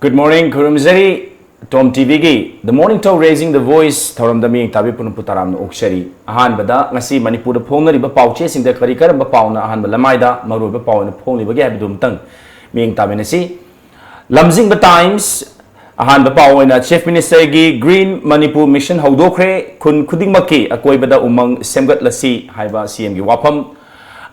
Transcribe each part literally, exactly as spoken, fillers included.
Good morning, ꯈꯨꯔꯨꯝꯖꯔꯤ꯫ Tom TVꯒꯤ The Morning Talk Raising the Voice ꯊꯧꯔꯝꯗ ꯃꯤꯌꯦꯡ ꯇꯥꯕꯤ ꯄꯨꯝꯅꯃꯛꯄꯨ ꯇꯔꯥꯝꯅ ꯑꯣꯛꯆꯔꯤ꯫ ꯑꯍꯥꯟꯕꯗ ꯉꯁꯤ ꯃꯅꯤꯄꯨꯔꯗ ꯐꯣꯡꯅꯔꯤꯕ ꯄꯥꯎꯆꯦꯁꯤꯡꯗ ꯀꯔꯤ ꯀꯔꯝꯕ ꯄꯥꯎꯅ ꯑꯍꯥꯟꯕ ꯂꯃꯥꯏꯗ ꯃꯔꯨꯑꯣꯏꯕ ꯄꯥꯎ ꯑꯣꯏꯅ ꯐꯣꯡꯂꯤꯕꯒꯦ ꯍꯥꯏꯕꯗꯨ ꯑꯃꯇꯪ ꯃꯤꯠꯌꯦꯡ ꯇꯥꯃꯤꯟꯅꯁꯤ꯫ ꯂꯝꯖꯤꯡꯕ Times, ꯑꯍꯥꯟꯕ ꯄꯥꯎ ꯑꯣꯏꯅ Chief Ministerꯒꯤ Green Manipur Mission ꯍꯧꯗꯣꯛꯈ꯭ꯔꯦ, ꯈꯨꯟ ꯈꯨꯗꯤꯡꯃꯛꯀꯤ ꯑꯀꯣꯏꯕꯗ ꯎꯃꯪ ꯁꯦꯝꯒꯠꯂꯁꯤ ꯍꯥꯏꯕ CMꯒꯤ ꯋꯥꯐꯝ꯫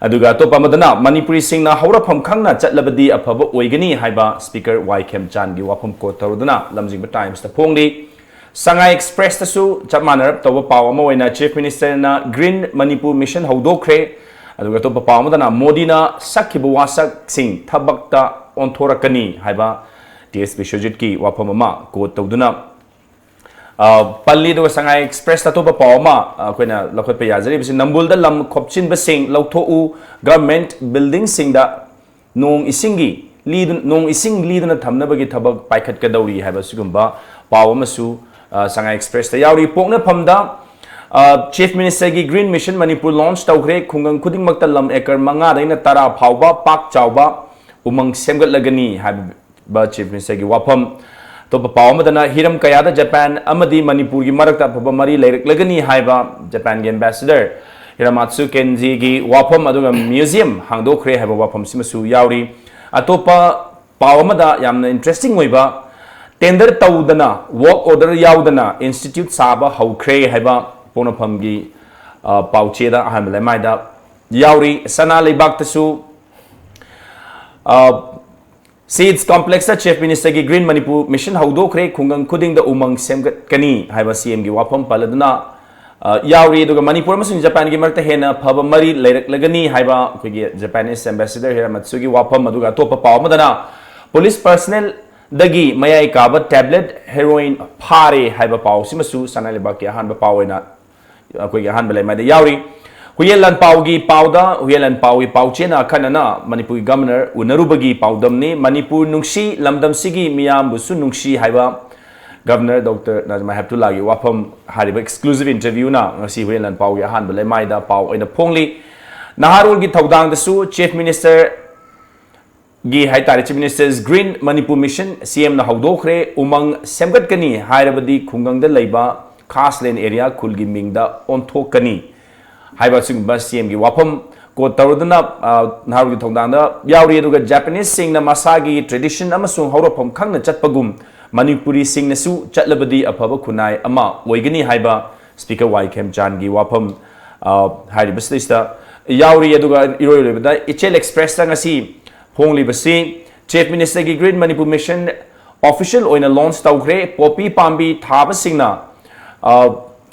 ꯑꯗꯨꯒ ꯑꯇꯣꯞꯄ ꯑꯃꯗꯅ ꯃꯅꯤꯄꯨꯔꯤꯁꯤꯡꯅ ꯍꯧꯔꯛꯐꯝ ꯈꯪꯅ ꯆꯠꯂꯕꯗꯤ ꯑꯐꯕ ꯑꯣꯏꯒꯅꯤ ꯍꯥꯏꯕ Speaker ꯋꯥꯏ ꯈꯦꯝꯆꯥꯟꯒꯤ ꯋꯥꯐꯝ quote ꯇꯧꯔꯗꯨꯅ ꯂꯝꯖꯤꯡꯕ Timesꯇ ꯐꯣꯡꯂꯤ꯫ ꯁꯉꯥꯏ Expresstꯁꯨ ꯆꯞ ꯃꯥꯟꯅꯔꯞ ꯇꯧꯕ ꯄꯥꯎ ꯑꯃ ꯑꯣꯏꯅ Chief Ministerꯅ Green Manipur Mission ꯍꯧꯗꯣꯛꯈ꯭ꯔꯦ꯫ ꯑꯗꯨꯒ ꯑꯇꯣꯞꯄ ꯄꯥꯎ ꯑꯃꯗꯅ ꯃꯣꯗꯤꯅ ꯁꯛꯈꯤꯕ ꯋꯥꯁꯛꯁꯤꯡ ꯊꯕꯛꯇ ꯑꯣꯟꯊꯣꯔꯛꯀꯅꯤ ꯍꯥꯏꯕ ꯇꯤ ꯑꯦꯁ ꯕꯤꯁ꯭ꯋꯖꯤꯠꯀꯤ ꯋꯥꯐꯝ ꯑꯃ quote ꯇꯧꯗꯨꯅ, ꯑ, ꯄꯜꯂꯤ꯫ ꯑꯗꯨꯒ ꯁꯉꯥꯏ Expresstꯇ ꯑꯇꯣꯞꯄ ꯄꯥꯎ ꯑꯃ, ꯑ, ꯑꯩꯈꯣꯏꯅ ꯂꯧꯈꯠꯄ ꯌꯥꯖꯔꯤꯕꯁꯤ, ꯅꯝꯕꯨꯜꯗ ꯂꯝ ꯈꯣꯞꯆꯤꯟꯕꯁꯤꯡ ꯂꯧꯊꯣꯛꯎ, government buildingꯁꯤꯡꯗ ꯅꯣꯡ ꯏꯁꯤꯡꯒꯤ ꯂꯤꯗꯨ-, ꯅꯣꯡ ꯏꯁꯤꯡ ꯂꯤꯗꯨꯅ ꯊꯝꯅꯕꯒꯤ ꯊꯕꯛ ꯄꯥꯏꯈꯠꯀꯗꯧꯔꯤ ꯍꯥꯏꯕ ꯑꯁꯤꯒꯨꯝꯕ ꯄꯥꯎ ꯑꯃꯁꯨ, ꯑ, ꯁꯉꯥꯏ Expresstꯇ ꯌꯥꯎꯔꯤ꯫ ꯄꯣꯛꯅꯐꯝꯗ, ꯑ, Chief Ministerꯒꯤ Green Mission Manipur launch ꯇꯧꯈ꯭ꯔꯦ, ꯈꯨꯡꯒꯪ ꯈꯨꯗꯤꯡꯃꯛꯇ ꯂꯝ acre ꯃꯉꯥꯗꯒꯤꯅ ꯇꯔꯥ ꯐꯥꯎꯕ ꯄꯥꯛ ꯆꯥꯎꯕ ꯎꯃꯪ ꯁꯦꯝꯒꯠꯂꯒꯅꯤ ꯍꯥꯏꯕ Chief Ministerꯒꯤ ꯋꯥꯐꯝ꯫ ꯑꯇꯣꯞꯄ ꯄꯥꯎ ꯑꯃꯗꯅ ꯍꯤꯔꯝ ꯀꯌꯥꯗ ꯖꯄꯥꯟ ꯑꯃꯗꯤ ꯃꯅꯤꯄꯨꯔꯒꯤ ꯃꯔꯛꯇ ꯑꯐꯕ ꯃꯔꯤ ꯂꯩꯔꯛꯂꯒꯅꯤ ꯍꯥꯏꯕ ꯖꯄꯥꯟꯒꯤ Ambassador ꯍꯤꯔꯥꯃꯥꯠꯁꯨ ꯀꯦꯟꯖꯤꯒꯤ ꯋꯥꯐꯝ, ꯑꯗꯨꯒ museum ꯍꯥꯡꯗꯣꯛꯈ꯭ꯔꯦ ꯍꯥꯏꯕ ꯋꯥꯐꯝꯁꯤꯃꯁꯨ ꯌꯥꯎꯔꯤ꯫ ꯑꯇꯣꯞꯄ ꯄꯥꯎ ꯑꯃꯗ ꯌꯥꯝꯅ interesting ꯑꯣꯏꯕ, tender ꯇꯧꯗꯅ, work order ꯌꯥꯎꯗꯅ institute ꯁꯥꯕ ꯍꯧꯈ꯭ꯔꯦ ꯍꯥꯏꯕ ꯄꯣꯛꯅꯐꯝꯒꯤ, ꯑ, ꯄꯥꯎꯆꯦꯗ ꯑꯍꯥꯟꯕ ꯂꯩꯃꯥꯏꯗ ꯌꯥꯎꯔꯤ꯫ ꯁꯅꯥ ꯂꯩꯕꯥꯛꯇꯁꯨ, ꯑ, Seeds Complexꯇ Chief Ministerꯒꯤ Green Manipur Mission ꯍꯧꯗꯣꯛꯈ꯭ꯔꯦ, ꯈꯨꯡꯒꯪ ꯈꯨꯗꯤꯡꯗ ꯎꯃꯪ ꯁꯦꯝꯒꯠꯀꯅꯤ ꯍꯥꯏꯕ CMꯒꯤ ꯋꯥꯐꯝ ꯄꯜꯂꯗꯨꯅ, ꯑ, ꯌꯥꯎꯔꯤ꯫ ꯑꯗꯨꯒ ꯃꯅꯤꯄꯨꯔ ꯑꯃꯁꯨꯡ ꯖꯄꯥꯟꯒꯤ ꯃꯔꯛꯇ ꯍꯦꯟꯅ ꯐꯕ ꯃꯔꯤ ꯂꯩꯔꯛꯂꯒꯅꯤ ꯍꯥꯏꯕ ꯑꯩꯈꯣꯏꯒꯤ Japanese Ambassador ꯍꯤꯔꯥꯃꯥꯠꯁꯨꯒꯤ ꯋꯥꯐꯝ꯫ ꯑꯗꯨꯒ ꯑꯇꯣꯞꯄ ꯄꯥꯎ ꯑꯃꯗꯅ police personnelꯗꯒꯤ ꯃꯌꯥꯏ ꯀꯥꯕ tablet heroin ꯐꯥꯔꯦ ꯍꯥꯏꯕ ꯄꯥꯎꯁꯤꯃꯁꯨ ꯁꯅꯥ ꯂꯩꯕꯥꯛꯀꯤ ꯑꯍꯥꯟꯕ ꯄꯥꯎ ꯑꯣꯏꯅ ꯑꯩꯈꯣꯏꯒꯤ ꯑꯍꯥꯟꯕ ꯂꯩꯃꯥꯏꯗ ꯌꯥꯎꯔꯤ꯫ ꯍꯨꯏꯌꯦꯟ ꯂꯥꯟꯄꯥꯎꯒꯤ ꯄꯥꯎꯗ, ꯍꯨꯏꯌꯦꯟ ꯂꯥꯟꯄꯥꯎꯒꯤ ꯄꯥꯎꯆꯦꯅ ꯑꯈꯟꯅꯅ ꯃꯅꯤꯄꯨꯔꯒꯤ Governor ꯎꯅꯔꯨꯕꯒꯤ ꯄꯥꯎꯗꯝꯅꯤ꯫ ꯃꯅꯤꯄꯨꯔ ꯅꯨꯡꯁꯤ, ꯂꯝꯗꯝꯁꯤꯒꯤ ꯃꯤꯌꯥꯝꯕꯨꯁꯨ ꯅꯨꯡꯁꯤ ꯍꯥꯏꯕ Governor Doctor ꯅꯖꯃꯥ ꯍꯦꯞꯇꯨꯜꯂꯥꯒꯤ ꯋꯥꯐꯝ ꯍꯥꯏꯔꯤꯕ exclusive interviewꯅ ꯉꯁꯤ ꯍꯨꯏꯌꯦꯟ ꯂꯥꯟꯄꯥꯎꯒꯤ ꯑꯍꯥꯟꯕ ꯂꯩꯃꯥꯏꯗ ꯄꯥꯎ ꯑꯣꯏꯅ ꯐꯣꯡꯂꯤ꯫ ꯅꯍꯥꯔꯣꯜꯒꯤ ꯊꯧꯗꯥꯡꯗꯁꯨ Chief Minister ꯒꯤ ꯍꯥꯏꯇꯥꯔꯦ, Chief Minister's Green Manipur Mission, CM ꯅ ꯍꯧꯗꯣꯛꯈ꯭ꯔꯦ꯫ ꯎꯃꯪ ꯁꯦꯝꯒꯠꯀꯅꯤ ꯍꯥꯏꯔꯕꯗꯤ ꯈꯨꯡꯒꯪꯗ ꯂꯩꯕ ꯈꯥꯁ ꯂꯦꯟ ꯑꯦꯔꯤꯌꯥ ꯈꯨꯜꯒꯤ ꯃꯤꯡꯗ ꯑꯣꯟꯊꯣꯛꯀꯅꯤ ꯍꯥꯏꯕ ꯑꯁꯤꯒꯨꯝꯕ CM ꯒꯤ ꯋꯥꯐꯝ ꯀꯣꯠ ꯇꯧꯔꯗꯨꯅ, ꯑ, ꯅꯍꯥꯔꯣꯜꯒꯤ ꯊꯧꯗꯥꯡꯗ ꯌꯥꯎꯔꯤ꯫ ꯑꯗꯨꯒ Japanese ꯁꯤꯡꯅ ꯃꯁꯥꯒꯤ tradition ꯑꯃꯁꯨꯡ ꯍꯧꯔꯛꯐꯝ ꯈꯪꯅ ꯆꯠꯄꯒꯨꯝ ꯃꯅꯤꯄꯨꯔꯤꯁꯤꯡꯅꯁꯨ ꯆꯠꯂꯕꯗꯤ ꯑꯐꯕ ꯈꯨꯟꯅꯥꯏ ꯑꯃ ꯑꯣꯏꯒꯅꯤ ꯍꯥꯏꯕ Speaker ꯋꯥꯏ ꯈꯦꯝꯆꯥꯟꯒꯤ ꯋꯥꯐꯝ, ꯑ, ꯍꯥꯏꯔꯤꯕꯁꯤꯗꯩꯁꯤꯗ ꯌꯥꯎꯔꯤ꯫ ꯑꯗꯨꯒ ꯏꯔꯣꯏ ꯂꯣꯏꯕꯗ ꯏꯆꯦꯜ Express ꯇ ꯉꯁꯤ ꯐꯣꯡꯂꯤꯕꯁꯤ Chief Minister ꯒꯤ Green Manipur Mission official ꯑꯣꯏꯅ launch ꯇꯧꯈ꯭ꯔꯦ꯫ ꯄꯣꯄꯤ ꯄꯥꯝꯕꯤ ꯊꯥꯕꯁꯤꯡꯅ, ꯑ,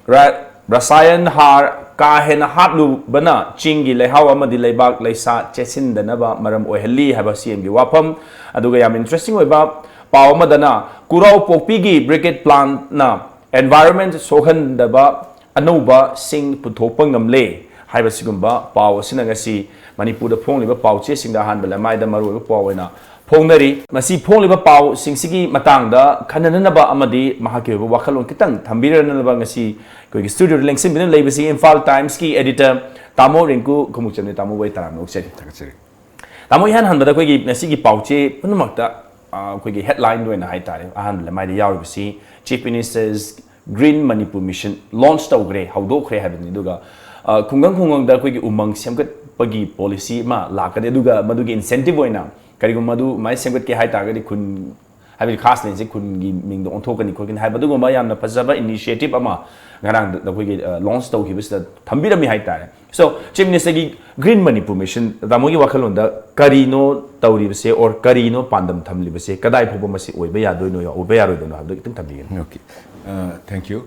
ꯔ-, ꯔꯁꯥꯌꯟ ꯍꯥꯔ ꯀꯥ ꯍꯦꯟꯅ ꯍꯥꯞꯂꯨꯕꯅ ꯆꯤꯡꯒꯤ ꯂꯩꯍꯥꯎ ꯑꯃꯗꯤ ꯂꯩꯕꯥꯛ ꯂꯩꯁꯥ ꯆꯦꯠꯁꯤꯟꯗꯅꯕ ꯃꯔꯝ ꯑꯣꯏꯍꯜꯂꯤ ꯍꯥꯏꯕ CM ꯒꯤ ꯋꯥꯐꯝ꯫ ꯑꯗꯨꯒ ꯌꯥꯝ interesting ꯑꯣꯏꯕ ꯄꯥꯎ ꯑꯃꯗꯅ ꯀꯨꯔꯥꯎ ꯄꯣꯛꯄꯤꯒꯤ briquette plant ꯅ environment ꯁꯣꯛꯍꯟꯗꯕ ꯑꯅꯧꯕ ꯁꯤꯡ ꯄꯨꯊꯣꯛꯄ ꯉꯝꯂꯦ ꯍꯥꯏꯕꯁꯤꯒꯨꯝꯕ ꯄꯥꯎ ꯑꯁꯤꯅ ꯉꯁꯤ ꯃꯅꯤꯄꯨꯔꯗ ꯐꯣꯡꯂꯤꯕ ꯄꯥꯎ ꯆꯦꯁꯤꯡꯗ ꯑꯍꯥꯟꯕ ꯂꯃꯥꯏꯗ ꯃꯔꯨꯑꯣꯏꯕ ꯄꯥꯎ ꯑꯣꯏꯅ ꯐꯣꯡꯅꯔꯤ꯫ ꯃꯁꯤ ꯐꯣꯡꯂꯤꯕ ꯄꯥꯎꯁꯤꯡꯁꯤꯒꯤ ꯃꯇꯥꯡꯗ ꯈꯟꯅꯅꯅꯕ ꯑꯃꯗꯤ ꯃꯍꯥꯛꯀꯤ ꯑꯣꯏꯕ ꯋꯥꯈꯜꯂꯣꯟ ꯈꯤꯇꯪ ꯊꯝꯕꯤꯔꯅꯅꯕ ꯉꯁꯤ ꯑꯩꯈꯣꯏꯒꯤ studio ꯗ ꯂꯦꯡꯁꯤꯟꯕꯤꯗꯨꯅ ꯂꯩꯕꯁꯤ ꯏꯝꯐꯥꯜ Times ꯀꯤ editor ꯇꯥꯃꯣ ꯔꯤꯡꯀꯨ ꯈꯣꯡꯎꯞꯆꯝꯅꯤ꯫ ꯇꯥꯃꯣꯕꯨ ꯑꯩ ꯇꯔꯥꯝꯅ ꯑꯣꯛꯆꯔꯤ꯫ ꯊꯥꯒꯠꯆꯔꯤ꯫ ꯇꯥꯃꯣ, ꯏꯍꯥꯟ ꯍꯥꯟꯕꯗ ꯑꯩꯈꯣꯏꯒꯤ ꯉꯁꯤꯒꯤ ꯄꯥꯎꯆꯦ ꯄꯨꯝꯅꯃꯛꯇ, ꯑ, ꯑꯩꯈꯣꯏꯒꯤ headline ꯗ ꯑꯣꯏꯅ ꯍꯥꯏꯇꯥꯔꯦ, ꯑꯍꯥꯟꯕ ꯂꯃꯥꯏꯗ ꯌꯥꯎꯔꯤꯕꯁꯤ Chief Minister's Green Manipur Mission launch ꯇꯧꯈ꯭ꯔꯦ, ꯍꯧꯗꯣꯛꯈ꯭ꯔꯦ ꯍꯥꯏꯕꯅꯤ꯫ ꯑꯗꯨꯒ, ꯑ, ꯈꯨꯡꯒꯪ ꯈꯨꯡꯒꯪꯗ ꯑꯩꯈꯣꯏꯒꯤ ꯎꯃꯪ ꯁꯦꯝꯒꯠꯄꯒꯤ policy ꯑꯃ ꯂꯥꯛꯀꯅꯤ, ꯑꯗꯨꯒ ꯃꯗꯨꯒꯤ incentive ꯑꯣꯏꯅ ꯀꯔꯤꯒꯨꯝꯕ ꯃꯗꯨ ꯑꯗꯨꯃꯥꯏꯅ ꯁꯦꯝꯒꯠꯀꯦ ꯍꯥꯏꯇꯥꯔꯒꯗꯤ ꯈꯨꯟ, ꯍꯥꯏꯕꯗꯤ ꯈꯥꯁ ꯂꯦꯟꯁꯦ ꯈꯨꯟꯒꯤ ꯃꯤꯡꯗ ꯑꯣꯟꯊꯣꯛꯀꯅꯤ ꯈꯣꯠꯀꯅꯤ ꯍꯥꯏꯕ ꯑꯗꯨꯒꯨꯝꯕ ꯌꯥꯝꯅ ꯐꯖꯕ initiative ꯑꯃ ꯉꯔꯥꯡꯗ ꯑꯩꯈꯣꯏꯒꯤ, ꯑ, launch ꯇꯧꯈꯤꯕꯁꯤꯗ ꯊꯝꯕꯤꯔꯝꯃꯤ ꯍꯥꯏꯇꯥꯔꯦ꯫ So, Chief Minister ꯒꯤ Green Manipur Mission, ꯇꯥꯃꯣꯒꯤ ꯋꯥꯈꯜꯂꯣꯟꯗ ꯀꯔꯤꯅꯣ ꯇꯧꯔꯤꯕꯁꯦ, or ꯀꯔꯤꯅꯣ ꯄꯥꯟꯗꯝ ꯊꯝꯂꯤꯕꯁꯦ, ꯀꯗꯥꯏ ꯐꯥꯎꯕ ꯃꯁꯤ ꯑꯣꯏꯕ ꯌꯥꯗꯣꯏꯅꯣ, ꯑꯣꯏꯕ ꯌꯥꯔꯣꯏꯗꯣꯏꯅꯣ ꯍꯥꯏꯕꯗꯨ ꯈꯤꯇꯪ ꯊꯝꯕꯤꯒꯦ꯫ Okay. Uh, thank you.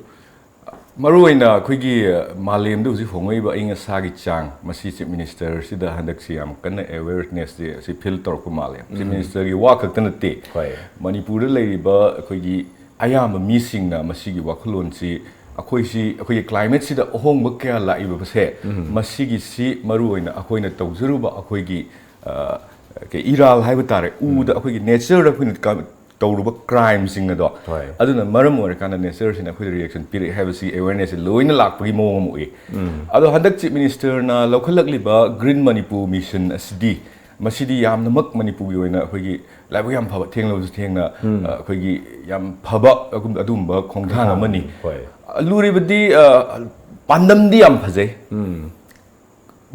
ꯃꯔꯨꯑꯣꯏꯅ ꯑꯩꯈꯣꯏꯒꯤ, ꯑ, ꯃꯥꯂꯦꯝꯗ ꯍꯧꯖꯤꯛ ꯍꯣꯡꯂꯛꯏꯕ ꯑꯏꯪ ꯑꯁꯥꯒꯤ ꯆꯥꯡ, ꯃꯁꯤ Chief Minister ꯁꯤꯗ ꯍꯟꯗꯛꯁꯤ ꯌꯥꯝ ꯀꯟꯅ awareness ꯁꯤ, ꯁꯤ feel ꯇꯧꯔꯛꯄ ꯃꯥꯜꯂꯦ꯫ Chief Minister ꯒꯤ ꯋꯥ ꯈꯛꯇ ꯅꯠꯇꯦ꯫ ꯍꯣꯏ꯫ ꯃꯅꯤꯄꯨꯔꯗ ꯂꯩꯔꯤꯕ ꯑꯩꯈꯣꯏꯒꯤ ꯑꯌꯥꯝꯕ ꯃꯤꯁꯤꯡꯅ ꯃꯁꯤꯒꯤ ꯋꯥꯈꯜꯂꯣꯟꯁꯤ, ꯑꯩꯈꯣꯏꯁꯤ, ꯑꯩꯈꯣꯏꯒꯤ climate ꯁꯤꯗ ꯑꯍꯣꯡꯕ ꯀꯌꯥ ꯂꯥꯛꯏꯕꯁꯦ, ꯃꯁꯤꯒꯤꯁꯤ ꯃꯔꯨꯑꯣꯏꯅ ꯑꯩꯈꯣꯏꯅ ꯇꯧꯖꯔꯨꯕ ꯑꯩꯈꯣꯏꯒꯤ, ꯑ, ꯀꯩ, ꯏꯔꯥꯜ ꯍꯥꯏꯕ ꯇꯥꯔꯦ, ꯎꯗ ꯑꯩꯈꯣꯏꯒꯤ nature ꯗ ꯑꯩꯈꯣꯏꯅ ꯀ-, ꯇꯧꯔꯨꯕ crime ꯁꯤꯡ ꯑꯗꯣ, ꯍꯣꯏ꯫ ꯑꯗꯨꯅ ꯃꯔꯝ ꯑꯣꯏꯔꯀꯥꯟꯗ nature ꯁꯤꯅ ꯑꯩꯈꯣꯏꯗ reaction ꯄꯤꯔꯛꯑꯦ ꯍꯥꯏꯕꯁꯤ awareness ꯁꯤ ꯂꯣꯏꯅ ꯂꯥꯛꯄꯒꯤ ꯃꯑꯣꯡ ꯑꯃ ꯎꯏ꯫ ꯑꯗꯣ ꯍꯟꯗꯛ Chief Minister ꯅ ꯂꯧꯈꯠꯂꯛꯂꯤꯕ Green Manipur Mission ꯑꯁꯤꯗꯤ ꯃꯁꯤꯗꯤ ꯌꯥꯝꯅꯃꯛ ꯃꯅꯤꯄꯨꯔꯒꯤ ꯑꯣꯏꯅ ꯑꯩꯈꯣꯏꯒꯤ ꯂꯥꯏꯕꯛ ꯌꯥꯝ ꯐꯕ, ꯊꯦꯡꯂꯕꯁꯨ ꯊꯦꯡꯅ, ꯑ, ꯑꯩꯈꯣꯏꯒꯤ ꯌꯥꯝ ꯐꯕ ꯑꯗꯨꯝ-, ꯑꯗꯨꯒꯨꯝꯕ ꯈꯣꯡꯊꯥꯡ ꯑꯃꯅꯤ꯫ ꯍꯣꯏ꯫ ꯑ, ꯂꯨꯔꯤꯕꯗꯤ, ꯑ, ꯄꯥꯟꯗꯝꯗꯤ ꯌꯥꯝ ꯐꯖꯩ꯫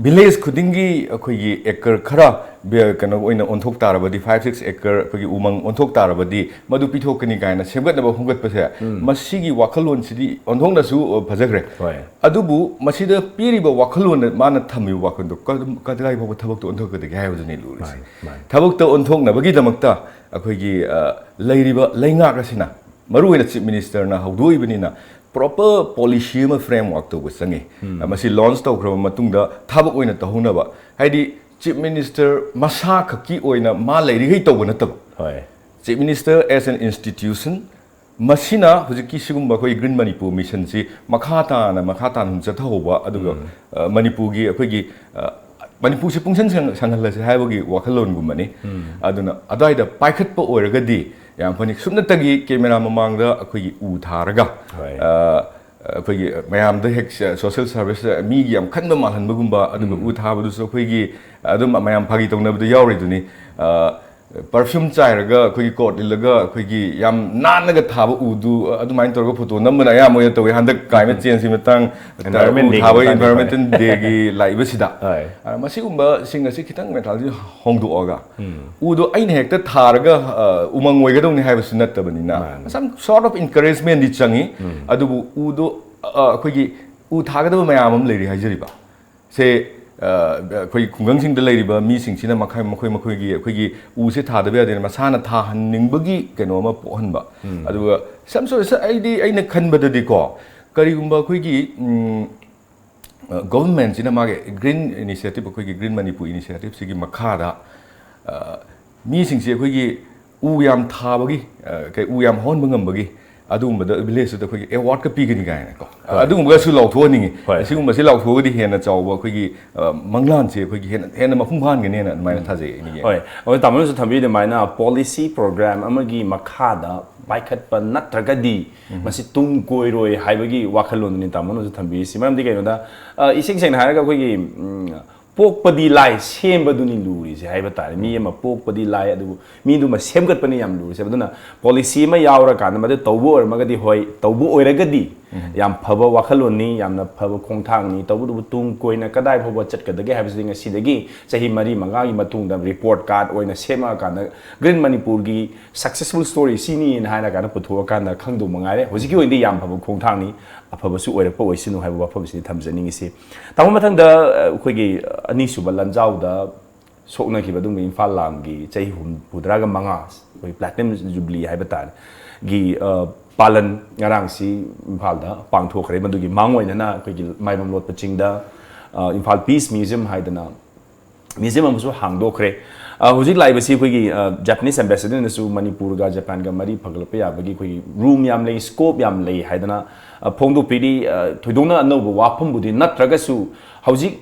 ꯚꯤꯂꯦꯖ ꯈꯨꯗꯤꯡꯒꯤ ꯑꯩꯈꯣꯏꯒꯤ ꯑꯦꯀꯔ ꯈꯔ ꯕꯦ-, ꯀꯩꯅꯣ ꯑꯣꯏꯅ ꯑꯣꯟꯊꯣꯛ ꯇꯥꯔꯕꯗꯤ, ꯐꯥꯏꯚ ꯁꯤꯛꯁ ꯑꯦꯀꯔ ꯑꯩꯈꯣꯏꯒꯤ ꯎꯃꯪ ꯑꯣꯟꯊꯣꯛ ꯇꯥꯔꯕꯗꯤ, ꯃꯗꯨ ꯄꯤꯊꯣꯛꯀꯅꯤ ꯀꯥꯏꯅ ꯁꯦꯝꯒꯠꯅꯕ ꯈꯣꯝꯒꯠꯄꯁꯦ, ꯃꯁꯤꯒꯤ ꯋꯥꯈꯜꯂꯣꯟꯁꯤꯗꯤ ꯑꯣꯟꯊꯣꯛꯅꯁꯨ, ꯑ, ꯐꯖꯈ꯭ꯔꯦ꯫ ꯍꯣꯏ꯫ ꯑꯗꯨꯕꯨ ꯃꯁꯤꯗ ꯄꯤꯔꯤꯕ ꯋꯥꯈꯜꯂꯣꯟ, ꯃꯥꯅ ꯊꯝꯃꯤꯕ ꯋꯥꯈꯜꯗꯣ ꯀꯗꯨꯝ-, ꯀꯗꯥꯏ ꯐꯥꯎꯕ ꯊꯕꯛꯇ ꯑꯣꯟꯊꯣꯛꯀꯗꯒꯦ ꯍꯥꯏꯕꯗꯨꯅꯤ ꯂꯨꯔꯤꯁꯦ꯫ ꯃꯥꯅꯤ, ꯃꯥꯅꯤ꯫ ꯊꯕꯛꯇ ꯑꯣꯟꯊꯣꯛꯅꯕꯒꯤꯗꯃꯛꯇ ꯑꯩꯈꯣꯏꯒꯤ, ꯑ, ꯂꯩꯔꯤꯕ ꯂꯩꯉꯥꯛ ꯑꯁꯤꯅ, ꯃꯔꯨꯑꯣꯏꯅ ꯆꯤꯐ ꯃꯤꯅꯤꯁꯇꯔꯅ ꯍꯧꯗꯣꯛꯏꯕꯅꯤꯅ, ꯄ꯭ꯔꯣꯄꯔ ꯄꯣꯂꯤꯁꯤ ꯑꯃ ꯐ꯭ꯔꯦꯝꯋꯥꯔꯛ ꯇꯧꯕ ꯆꯪꯉꯤ꯫ ꯃꯁꯤ ꯂꯣꯟꯆ ꯇꯧꯈ꯭ꯔꯕ ꯃꯇꯨꯡꯗ ꯊꯕꯛ ꯑꯣꯏꯅ ꯇꯧꯍꯧꯅꯕ, ꯍꯥꯏꯗꯤ ꯆꯤꯐ ꯃꯤꯅꯤꯁꯇꯔ ꯃꯁꯥ ꯈꯛꯀꯤ ꯑꯣꯏꯅ ꯃꯥ ꯂꯩꯔꯤꯈꯩ ꯇꯧꯕ ꯅꯠꯇꯕ, ꯍꯣꯏ꯫ Chief Minister as an institution, ꯃꯁꯤꯅ ꯍꯧꯖꯤꯛꯀꯤ ꯁꯤꯒꯨꯝꯕ ꯑꯩꯈꯣꯏ ꯒ꯭ꯔꯤꯟ ꯃꯅꯤꯄꯨꯔ ꯃꯤꯁꯟꯁꯤ ꯃꯈꯥ ꯇꯥꯅ, ꯃꯈꯥ ꯇꯥꯅ ꯑꯗꯨꯝ ꯆꯠꯊꯍꯧꯕ, ꯑꯗꯨꯒ, ꯑ, ꯃꯅꯤꯄꯨꯔꯒꯤ ꯑꯩꯈꯣꯏꯒꯤ, ꯑ, ꯃꯅꯤꯄꯨꯔꯁꯤ ꯄꯨꯡꯁꯪ ꯁꯪ-, ꯁꯪꯍꯜꯂꯁꯤ ꯍꯥꯏꯕꯒꯤ ꯋꯥꯈꯜꯂꯣꯟꯒꯨꯝꯕꯅꯤ꯫ ꯑꯗꯨꯅ ꯑꯗꯨꯋꯥꯏꯗ ꯄꯥꯏꯈꯠꯄ ꯑꯣꯏꯔꯒꯗꯤ ꯌꯥꯝ ꯐꯅꯤ꯫ ꯁꯨꯞꯅꯇꯒꯤ ꯀꯦꯃꯦꯔꯥ ꯃꯃꯥꯡꯗ ꯑꯩꯈꯣꯏꯒꯤ ꯎ ꯊꯥꯔꯒ, ꯍꯣꯏ꯫ ꯑ, ꯑꯩꯈꯣꯏꯒꯤ ꯃꯌꯥꯝꯗ ꯍꯦꯛ ꯁꯣꯁꯦꯜ ꯁꯥꯔꯚꯤꯁ ꯃꯤꯒꯤ ꯌꯥꯝ ꯈꯟꯕ ꯃꯥꯜꯍꯟꯕꯒꯨꯝꯕ, ꯑꯗꯨꯒ ꯎ ꯊꯥꯕꯗꯨꯁꯨ ꯑꯩꯈꯣꯏꯒꯤ ꯑꯗꯨꯝ ꯃꯌꯥꯝ ꯐꯥꯒꯤ ꯇꯧꯅꯕꯗ ꯌꯥꯎꯔꯤꯗꯨꯅꯤ꯫ ꯑ, ꯄꯔꯐ꯭ꯌꯨꯝ ꯆꯥꯏꯔꯒ ꯑꯩꯈꯣꯏꯒꯤ ꯀꯣꯠ ꯏꯜꯂꯒ ꯑꯩꯈꯣꯏꯒꯤ ꯌꯥꯝ ꯅꯥꯟꯅꯒ ꯊꯥꯕ ꯎꯗꯨ, ꯑ, ꯑꯗꯨꯃꯥꯏꯅ ꯇꯧꯔꯒ ꯐꯣꯇꯣ ꯅꯝꯕꯅ ꯑꯌꯥꯝꯕ ꯑꯣꯏꯅ ꯇꯧꯋꯤ꯫ ꯍꯟꯗꯛ ꯀ꯭ꯂꯥꯏꯃꯦꯠ ꯆꯦꯟꯖꯀꯤ ꯃꯇꯥꯡ, Environment ꯎ Day ꯒꯤ ꯊꯥꯕꯒꯤ ꯃꯇꯥꯡꯗ ꯏꯟꯚꯥꯏꯔꯣꯟꯃꯦꯟꯇꯦꯜ ꯗꯦꯒꯤ ꯂꯥꯛꯏꯕꯁꯤꯗ꯫ ꯍꯣꯏ꯫ ꯑ, ꯃꯁꯤꯒꯨꯝꯕꯁꯤꯡ ꯑꯁꯤ ꯈꯤꯇꯪ ꯃꯦꯟꯇꯥꯂꯤꯇꯤ ꯍꯣꯡꯗꯣꯛꯑꯒ, ꯎꯗꯣ ꯑꯩꯅ ꯍꯦꯛꯇ ꯊꯥꯔꯒ, ꯑ, ꯎꯃꯪ ꯑꯣꯏꯒꯗꯧꯅꯤ ꯍꯥꯏꯕꯁꯨ ꯅꯠꯇꯕꯅꯤꯅ, ꯃꯥꯅꯤ꯫ some sort of encouragement ꯗꯤ ꯆꯪꯉꯤ꯫ ꯑꯗꯨꯕꯨ ꯎꯗꯣ, ꯑ, ꯑꯩꯈꯣꯏꯒꯤ ꯎ ꯊꯥꯒꯗꯕ ꯃꯌꯥꯝ ꯑꯃ ꯂꯩꯔꯤ ꯍꯥꯏꯖꯔꯤꯕ꯫ ꯁꯦ, ꯑ, ꯑꯩꯈꯣꯏ ꯈꯨꯡꯒꯪꯁꯤꯡꯗ ꯂꯩꯔꯤꯕ ꯃꯤꯁꯤꯡꯁꯤꯅ ꯃꯈꯥ-, ꯃꯈꯣꯏ ꯃꯈꯣꯏꯒꯤ ꯑꯩꯈꯣꯏꯒꯤ ꯎꯁꯦ ꯊꯥꯗꯕ ꯌꯥꯗꯦꯅ ꯃꯁꯥꯅ ꯊꯥꯍꯟꯅꯤꯡꯕꯒꯤ ꯀꯩꯅꯣ ꯑꯃ ꯄꯣꯛꯍꯟꯕ꯫ ꯑꯗꯨꯒ some sort of, ꯑꯩꯗꯤ, ꯑꯩꯅ ꯈꯟꯕꯗꯗꯤꯀꯣ, ꯀꯔꯤꯒꯨꯝꯕ ꯑꯩꯈꯣꯏꯒꯤ, ꯎꯝ, ꯑ, ꯒꯣꯚꯔꯟꯃꯦꯟꯠꯁꯤꯅ ꯃꯥꯒꯤ ꯒ꯭ꯔꯤꯟ ꯏꯅꯤꯁꯤꯌꯦꯇꯤꯚ, ꯑꯩꯈꯣꯏꯒꯤ ꯒ꯭ꯔꯤꯟ ꯃꯅꯤꯄꯨꯔ ꯏꯅꯤꯁꯤꯌꯦꯇꯤꯚꯁꯤꯒꯤ ꯃꯈꯥꯗ, ꯑ, ꯃꯤꯁꯤꯡꯁꯤ ꯑꯩꯈꯣꯏꯒꯤ ꯎ ꯌꯥꯝ ꯊꯥꯕꯒꯤ, ꯑ, ꯀꯩ, ꯎ ꯌꯥꯝ ꯍꯧꯍꯟꯕ ꯉꯝꯕꯒꯤ ꯑꯗꯨꯒꯨꯝꯕꯗ ꯚꯤꯂꯦꯖꯇꯨꯗ ꯑꯩꯈꯣꯏꯒꯤ ꯑꯦꯋꯥꯔꯗꯀ ꯄꯤꯒꯅꯤ ꯀꯥꯏꯅꯀꯣ꯫ ꯍꯣꯏ꯫ ꯑꯗꯨꯒꯨꯝꯕꯒꯁꯨ ꯂꯥꯎꯊꯣꯛꯍꯟꯅꯤꯡꯉꯤ꯫ ꯍꯣꯏ꯫ ꯁꯤꯒꯨꯝꯕꯁꯤ ꯂꯥꯎꯊꯣꯛꯑꯒꯗꯤ ꯍꯦꯟꯅ ꯆꯥꯎꯕ ꯑꯩꯈꯣꯏꯒꯤ, ꯑ, ꯃꯪꯂꯥꯟꯁꯦ ꯑꯩꯈꯣꯏꯒꯤ ꯍꯦꯟꯅ, ꯍꯦꯟꯅ ꯃꯄꯨꯡ ꯐꯥꯍꯟꯒꯅꯦꯅ ꯑꯗꯨꯃꯥꯏꯅ ꯊꯥꯖꯩ ꯑꯩꯅ ꯌꯦꯡꯕꯗ꯫ ꯍꯣꯏ, ꯑꯗꯣ ꯇꯥꯃꯣꯅꯁꯨ ꯊꯝꯕꯤꯔꯤꯗꯨ ꯑꯗꯨꯃꯥꯏꯅ ꯄꯣꯂꯤꯁꯤ ꯄ꯭ꯔꯣꯒ꯭ꯔꯥꯝ ꯑꯃꯒꯤ ꯃꯈꯥꯗ ꯄꯥꯏꯈꯠꯄ ꯅꯠꯇ꯭ꯔꯒꯗꯤ ꯃꯁꯤ ꯇꯨꯡ ꯀꯣꯏꯔꯣꯏ ꯍꯥꯏꯕꯒꯤ ꯋꯥꯈꯜꯂꯣꯟꯗꯨꯅꯤ ꯇꯥꯃꯣꯅꯁꯨ ꯊꯝꯕꯤꯔꯤꯁꯤ꯫ ꯃꯔꯝꯗꯤ ꯀꯩꯅꯣꯗ, ꯑ, ꯏꯁꯦꯡ ꯁꯦꯡꯅ ꯍꯥꯏꯔꯒ ꯑꯩꯈꯣꯏꯒꯤ, ꯎꯝ, ꯄꯣꯛꯄꯗꯤ ꯂꯥꯏ, ꯁꯦꯝꯕꯗꯨꯅꯤ ꯂꯨꯔꯤꯁꯦ ꯍꯥꯏꯕ ꯇꯥꯔꯦ꯫ ꯃꯤ ꯑꯃ ꯄꯣꯛꯄꯗꯤ ꯂꯥꯏ, ꯑꯗꯨꯕꯨ ꯃꯤꯗꯨꯃ ꯁꯦꯝꯒꯠꯄꯅ ꯌꯥꯝ ꯂꯨꯔꯤꯁꯦ꯫ ꯑꯗꯨꯅ ꯄꯣꯂꯤꯁꯤ ꯑꯃ ꯌꯥꯎꯔꯀꯥꯟꯗ ꯃꯗꯨ ꯇꯧꯕ ꯑꯣꯏꯔꯝꯃꯒꯗꯤ, ꯍꯣꯏ, ꯇꯧꯕ ꯑꯣꯏꯔꯒꯗꯤ ꯌꯥꯝ ꯐꯕ ꯋꯥꯈꯜꯂꯣꯟꯅꯤ, ꯌꯥꯝꯅ ꯐꯕ ꯈꯣꯡꯊꯥꯡꯅꯤ꯫ ꯇꯧꯕꯇꯕꯨ ꯇꯨꯡ ꯀꯣꯏꯅ ꯀꯗꯥꯏ ꯐꯥꯎꯕ ꯆꯠꯀꯗꯒꯦ ꯍꯥꯏꯕꯁꯤꯗꯤ ꯉꯁꯤꯗꯒꯤ ꯆꯍꯤ ꯃꯔꯤ ꯃꯉꯥꯒꯤ ꯃꯇꯨꯡꯗ ꯔꯤꯄꯣꯔꯠ ꯀꯥꯔꯗ ꯑꯣꯏꯅ ꯁꯦꯝꯃꯛꯑꯀꯥꯟꯗ ꯒ꯭ꯔꯤꯟ ꯃꯅꯤꯄꯨꯔꯒꯤ ꯁꯛꯁꯦꯁꯐꯨꯜ ꯁ꯭ꯇꯣꯔꯤ ꯁꯤꯅꯤꯅ ꯍꯥꯏꯔ ꯀꯥꯟꯗ ꯄꯨꯊꯣꯛꯑꯀꯥꯟꯗ ꯈꯪꯗꯧ ꯃꯉꯥꯏꯔꯦ꯫ ꯍꯧꯖꯤꯛꯀꯤ ꯑꯣꯏꯅꯗꯤ ꯌꯥꯝ ꯐꯕ ꯈꯣꯡꯊꯥꯡꯅꯤ, ꯑꯐꯕꯁꯨ ꯑꯣꯏꯔꯛꯄ ꯑꯣꯏꯁꯅꯨ ꯍꯥꯏꯕ ꯋꯥꯐꯝꯁꯤꯅꯤ ꯊꯝꯖꯅꯤꯡꯉꯤꯁꯤ꯫ ꯇꯥꯃꯣ, ꯃꯊꯪꯗ, ꯑ, ꯑꯩꯈꯣꯏꯒꯤ ꯑꯅꯤꯁꯨꯕ ꯂꯥꯟꯖꯥꯎꯗ ꯁꯣꯛꯅꯈꯤꯕ ꯑꯗꯨꯒꯨꯝꯕ ꯏꯝꯐꯥꯜ ꯂꯥꯟꯒꯤ ꯆꯍꯤ ꯍꯨꯝꯐꯨꯇꯔꯥꯒ ꯃꯉꯥ, ꯑꯩꯈꯣꯏ ꯄ꯭ꯂꯥꯇꯤꯅꯝ ꯖꯨꯕꯤꯂꯤ ꯍꯥꯏꯕ ꯇꯥꯔꯦ, ꯒꯤ, ꯑ, ꯄꯥꯂꯟ ꯉꯔꯥꯡꯁꯤ ꯏꯝꯐꯥꯜꯗ ꯄꯥꯡꯊꯣꯛꯈ꯭ꯔꯦ꯫ ꯃꯗꯨꯒꯤ ꯃꯥꯡ ꯑꯣꯏꯅꯅ ꯑꯩꯈꯣꯏꯒꯤ ꯃꯥꯏꯕꯝ ꯂꯣꯠꯄ ꯆꯤꯡꯗ, ꯑ, ꯏꯝꯐꯥꯜ ꯄꯤꯁ ꯃ꯭ꯌꯨꯖꯤꯌꯝ ꯍꯥꯏꯗꯅ ꯃ꯭ꯌꯨꯖꯤꯌꯝ ꯑꯃꯁꯨ ꯍꯥꯡꯗꯣꯛꯈ꯭ꯔꯦ꯫ ꯑ, ꯍꯧꯖꯤꯛ ꯂꯥꯛꯏꯕꯁꯤ ꯑꯩꯈꯣꯏꯒꯤ, ꯑ, ꯖꯄꯥꯅꯤꯁ ꯑꯦꯝꯕꯦꯁꯦꯗꯔꯅꯁꯨ ꯃꯅꯤꯄꯨꯔꯒ ꯖꯄꯥꯟꯒ ꯃꯔꯤ ꯐꯒꯠꯂꯛꯄ ꯌꯥꯕꯒꯤ ꯑꯩꯈꯣꯏꯒꯤ ꯔꯨꯝ ꯌꯥꯝ ꯂꯩ, ꯁ꯭ꯀꯣꯞ ꯌꯥꯝ ꯂꯩ ꯍꯥꯏꯗꯅ, ꯑ, ꯐꯣꯡꯗꯣꯛꯄꯤꯔꯤ꯫ ꯑ, ꯊꯣꯏꯗꯣꯛꯅ ꯑꯅꯧꯕ ꯋꯥꯐꯝꯕꯨꯗꯤ ꯅꯠꯇ꯭ꯔꯒꯁꯨ, ꯍꯧꯖꯤꯛ